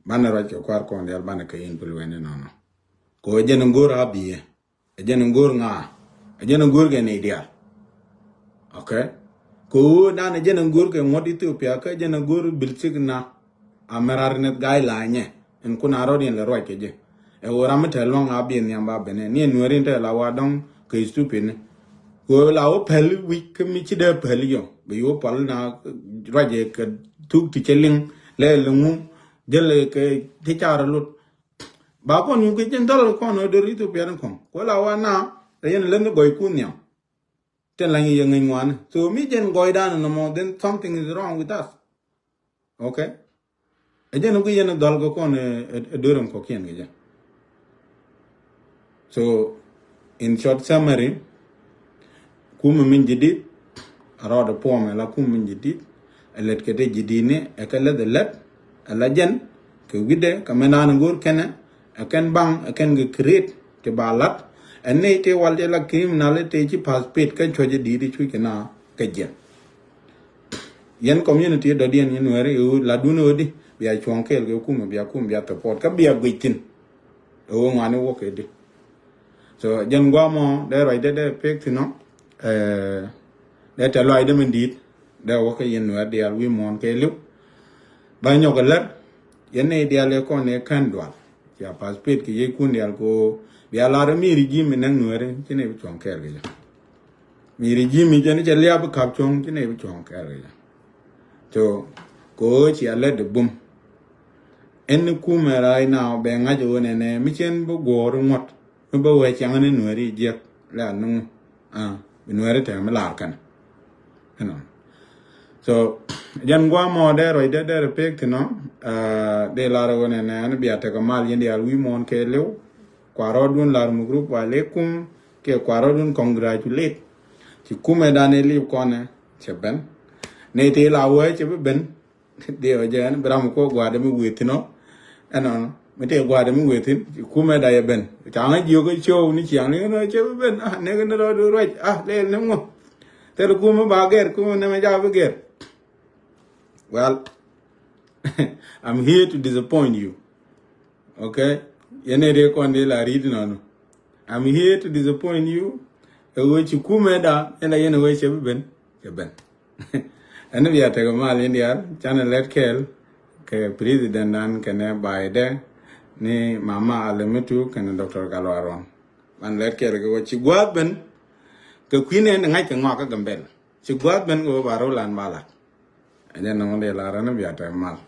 Banɛ ruac kɛ kua̱r kɔn diaal banɛ kɛ in bi luɛn inɔnɔ. Kɛ ɣöö jɛn in go̱o̱r a biɛ, ɛ jɛn in go̱o̱r ŋa, ɛ jɛn in go̱o̱r kɛ ni diaal. Okay? Kɛ ɣöö dan ɛ jɛn in go̱o̱r kɛ ŋuɔ̱t Ethiopia, kä jɛn in go̱o̱r bil sik na. A mɛ rar nɛth guideline nyɛ. In kun a rɔ̱diɛn lɛ ruac kɛ jɛ. Ɛ ɣöö ram mi te luaŋ a biɛ nhiam ba ben ɛ. Ni ɛ Nuɛri in te la wa dɔ̱ŋ kɛ stupid ni. Kɛ ɣöö la wä päl wi̱c kä mi ci dee päl yɔ. Bɛ yo̱o̱ pal na ruac ɛ kɛ thuk ti cɛ liŋ lɛ liŋu. Jɛl kɛ ti car lut. Ba kɔn yuk kɛ jɛn dhɔl kɔn ɛ dor Ethiopia ni kɔn. Kɛ ɣöö la wa na, ɛ yɛn leth ni gɔy kun nhiam. Tɛn la ŋi̱i̱c yɛ ŋi̱i̱c ŋuani. So mi jɛn gɔɔydan nɔmɔ, then something is wrong with us. Okay? Ɛ jɛn ŋu yɛn dhɔl kɛ kɔn ɛ, ɛ, ɛ dörɛm kɔkiɛn kɛ jɛ. So, in short summary, kumɛ min ji̱ di̱t, a rɔɔdɛ puɔmɛ la kumɛ min ji̱ di̱t, ɛ lät kɛ te ji̱ di̱t ni, ɛ kɛ leth ɛ lät, ɛ la jɛn, kɛ wi̱cdɛ, kɛ mɛn naan go̱o̱r kɛnɛ, ɛ kɛn baŋ, ɛ kɛn kɛ create, ti ba lat, ɛ nɛy tëë wal tëë la criminal tëë ci participate kä cuɔ̱c ɛ di̱i̱t cuc kɛ na kä jiɛn. Yɛn community dɔ̱diɛn yɛn Nuɛri ɛ ɣöö latdun ɛ ɣöö di bia cuɔ̱ŋ kɛɛl kɛ kumɛ bia kumɛ bia support kä bia guic thi̱n. Ɛ ɣöö ŋuani wä kɛ di. So jɛn guamɔ dee ruacdɛ dee pek thi̱n ɔ. Dee tɛ luacdɛ min di̱i̱t dee wä kɛ yɛn Nuɛr diaal wi̱i̱ muɔ̱ɔ̱n kɛ li̱w. Ba nyɔk ɛ lät yɛn nɛy diaal ɛ kɔn ɛ kän dual. Cia participate kɛ yec kun diaal ko bia lar mi regime mi näk Nuɛri ci nɛy bi cuɔ̱ŋ kɛɛl kɛ jɛ. Mi regime mi jɛn cɛ liap bi kap cuɔ̱ŋ ci nɛy bi cuɔ̱ŋ kɛɛl kɛ jɛ. So ko cia lät de bum. Ɛn ni kumɛ right now bɛ ŋa̱c ɣöö nɛnɛ mi cɛn bi guɔ̱ɔ̱r ŋuɔ̱t mi bä wee ciaŋ ni Nuɛri jiɛk lɛ a nuŋ. Bi Nuɛri tɛm mi lar kɛn. Ɛnɔ. So jɛn guamɔ dee ruacdɛ dee rɛ pek thinɔ. Dee lar ɣöö nɛnɛ ɛn bia tekɛ mal yɛn diaal wi̱i̱ muɔ̱ɔ̱n kɛ liw. Kuarɔɔdun lar mugrub wa lekum kɛ kuarɔɔdun congratulate. Ci kumɛ dan ɛ liw kɔnɛ cɛ ben. Nɛy tëë la wee cɛ bi ben. Diɛ wä jɛ ɛn bi ram kɔ gua̱a̱dɛ mi wee thinɔ. Ɛnɔ mi tëë gua̱a̱dɛ mi wee thin ci kumɛ da yɛ ben. Ca ŋä jiök ɛ cio̱w ni ciaŋ ni ɛnɔ cɛ bi ben. Ah, nɛk ni rɔɔd ruac. Ah, lɛl ni ŋu. Thil kumɛ ba gɛr, kumɛ nɛmɛ ca bi gɛr. Well, I'm here to disappoint you. Okay? Yɛn ɛ dee kɔn dee la ri̱t nɔnɔ. I'm here to disappoint you. Ɛ wee ci kumɛ da ɛn la yɛn ɛ wee cɛ bi ben. Cɛ ben. Ɛn bia tekɛ mal in diaal canɛ lɛt kɛɛl kɛ president dan kɛnɛ baydɛ ni mama Alemitu kɛnɛ Doctor Galwaruɔn. Man lɛt kɛɛl kɛ wä ci gua̱a̱th ben kɛ kui̱n ɛn ŋa̱c kɛ ŋɔak kä Gambɛl. Ci gua̱a̱th ben kɛ wä ba rɔw lan ba lat. Ɛ jɛn nɔŋ dee lar ɛn bia tekɛ mal.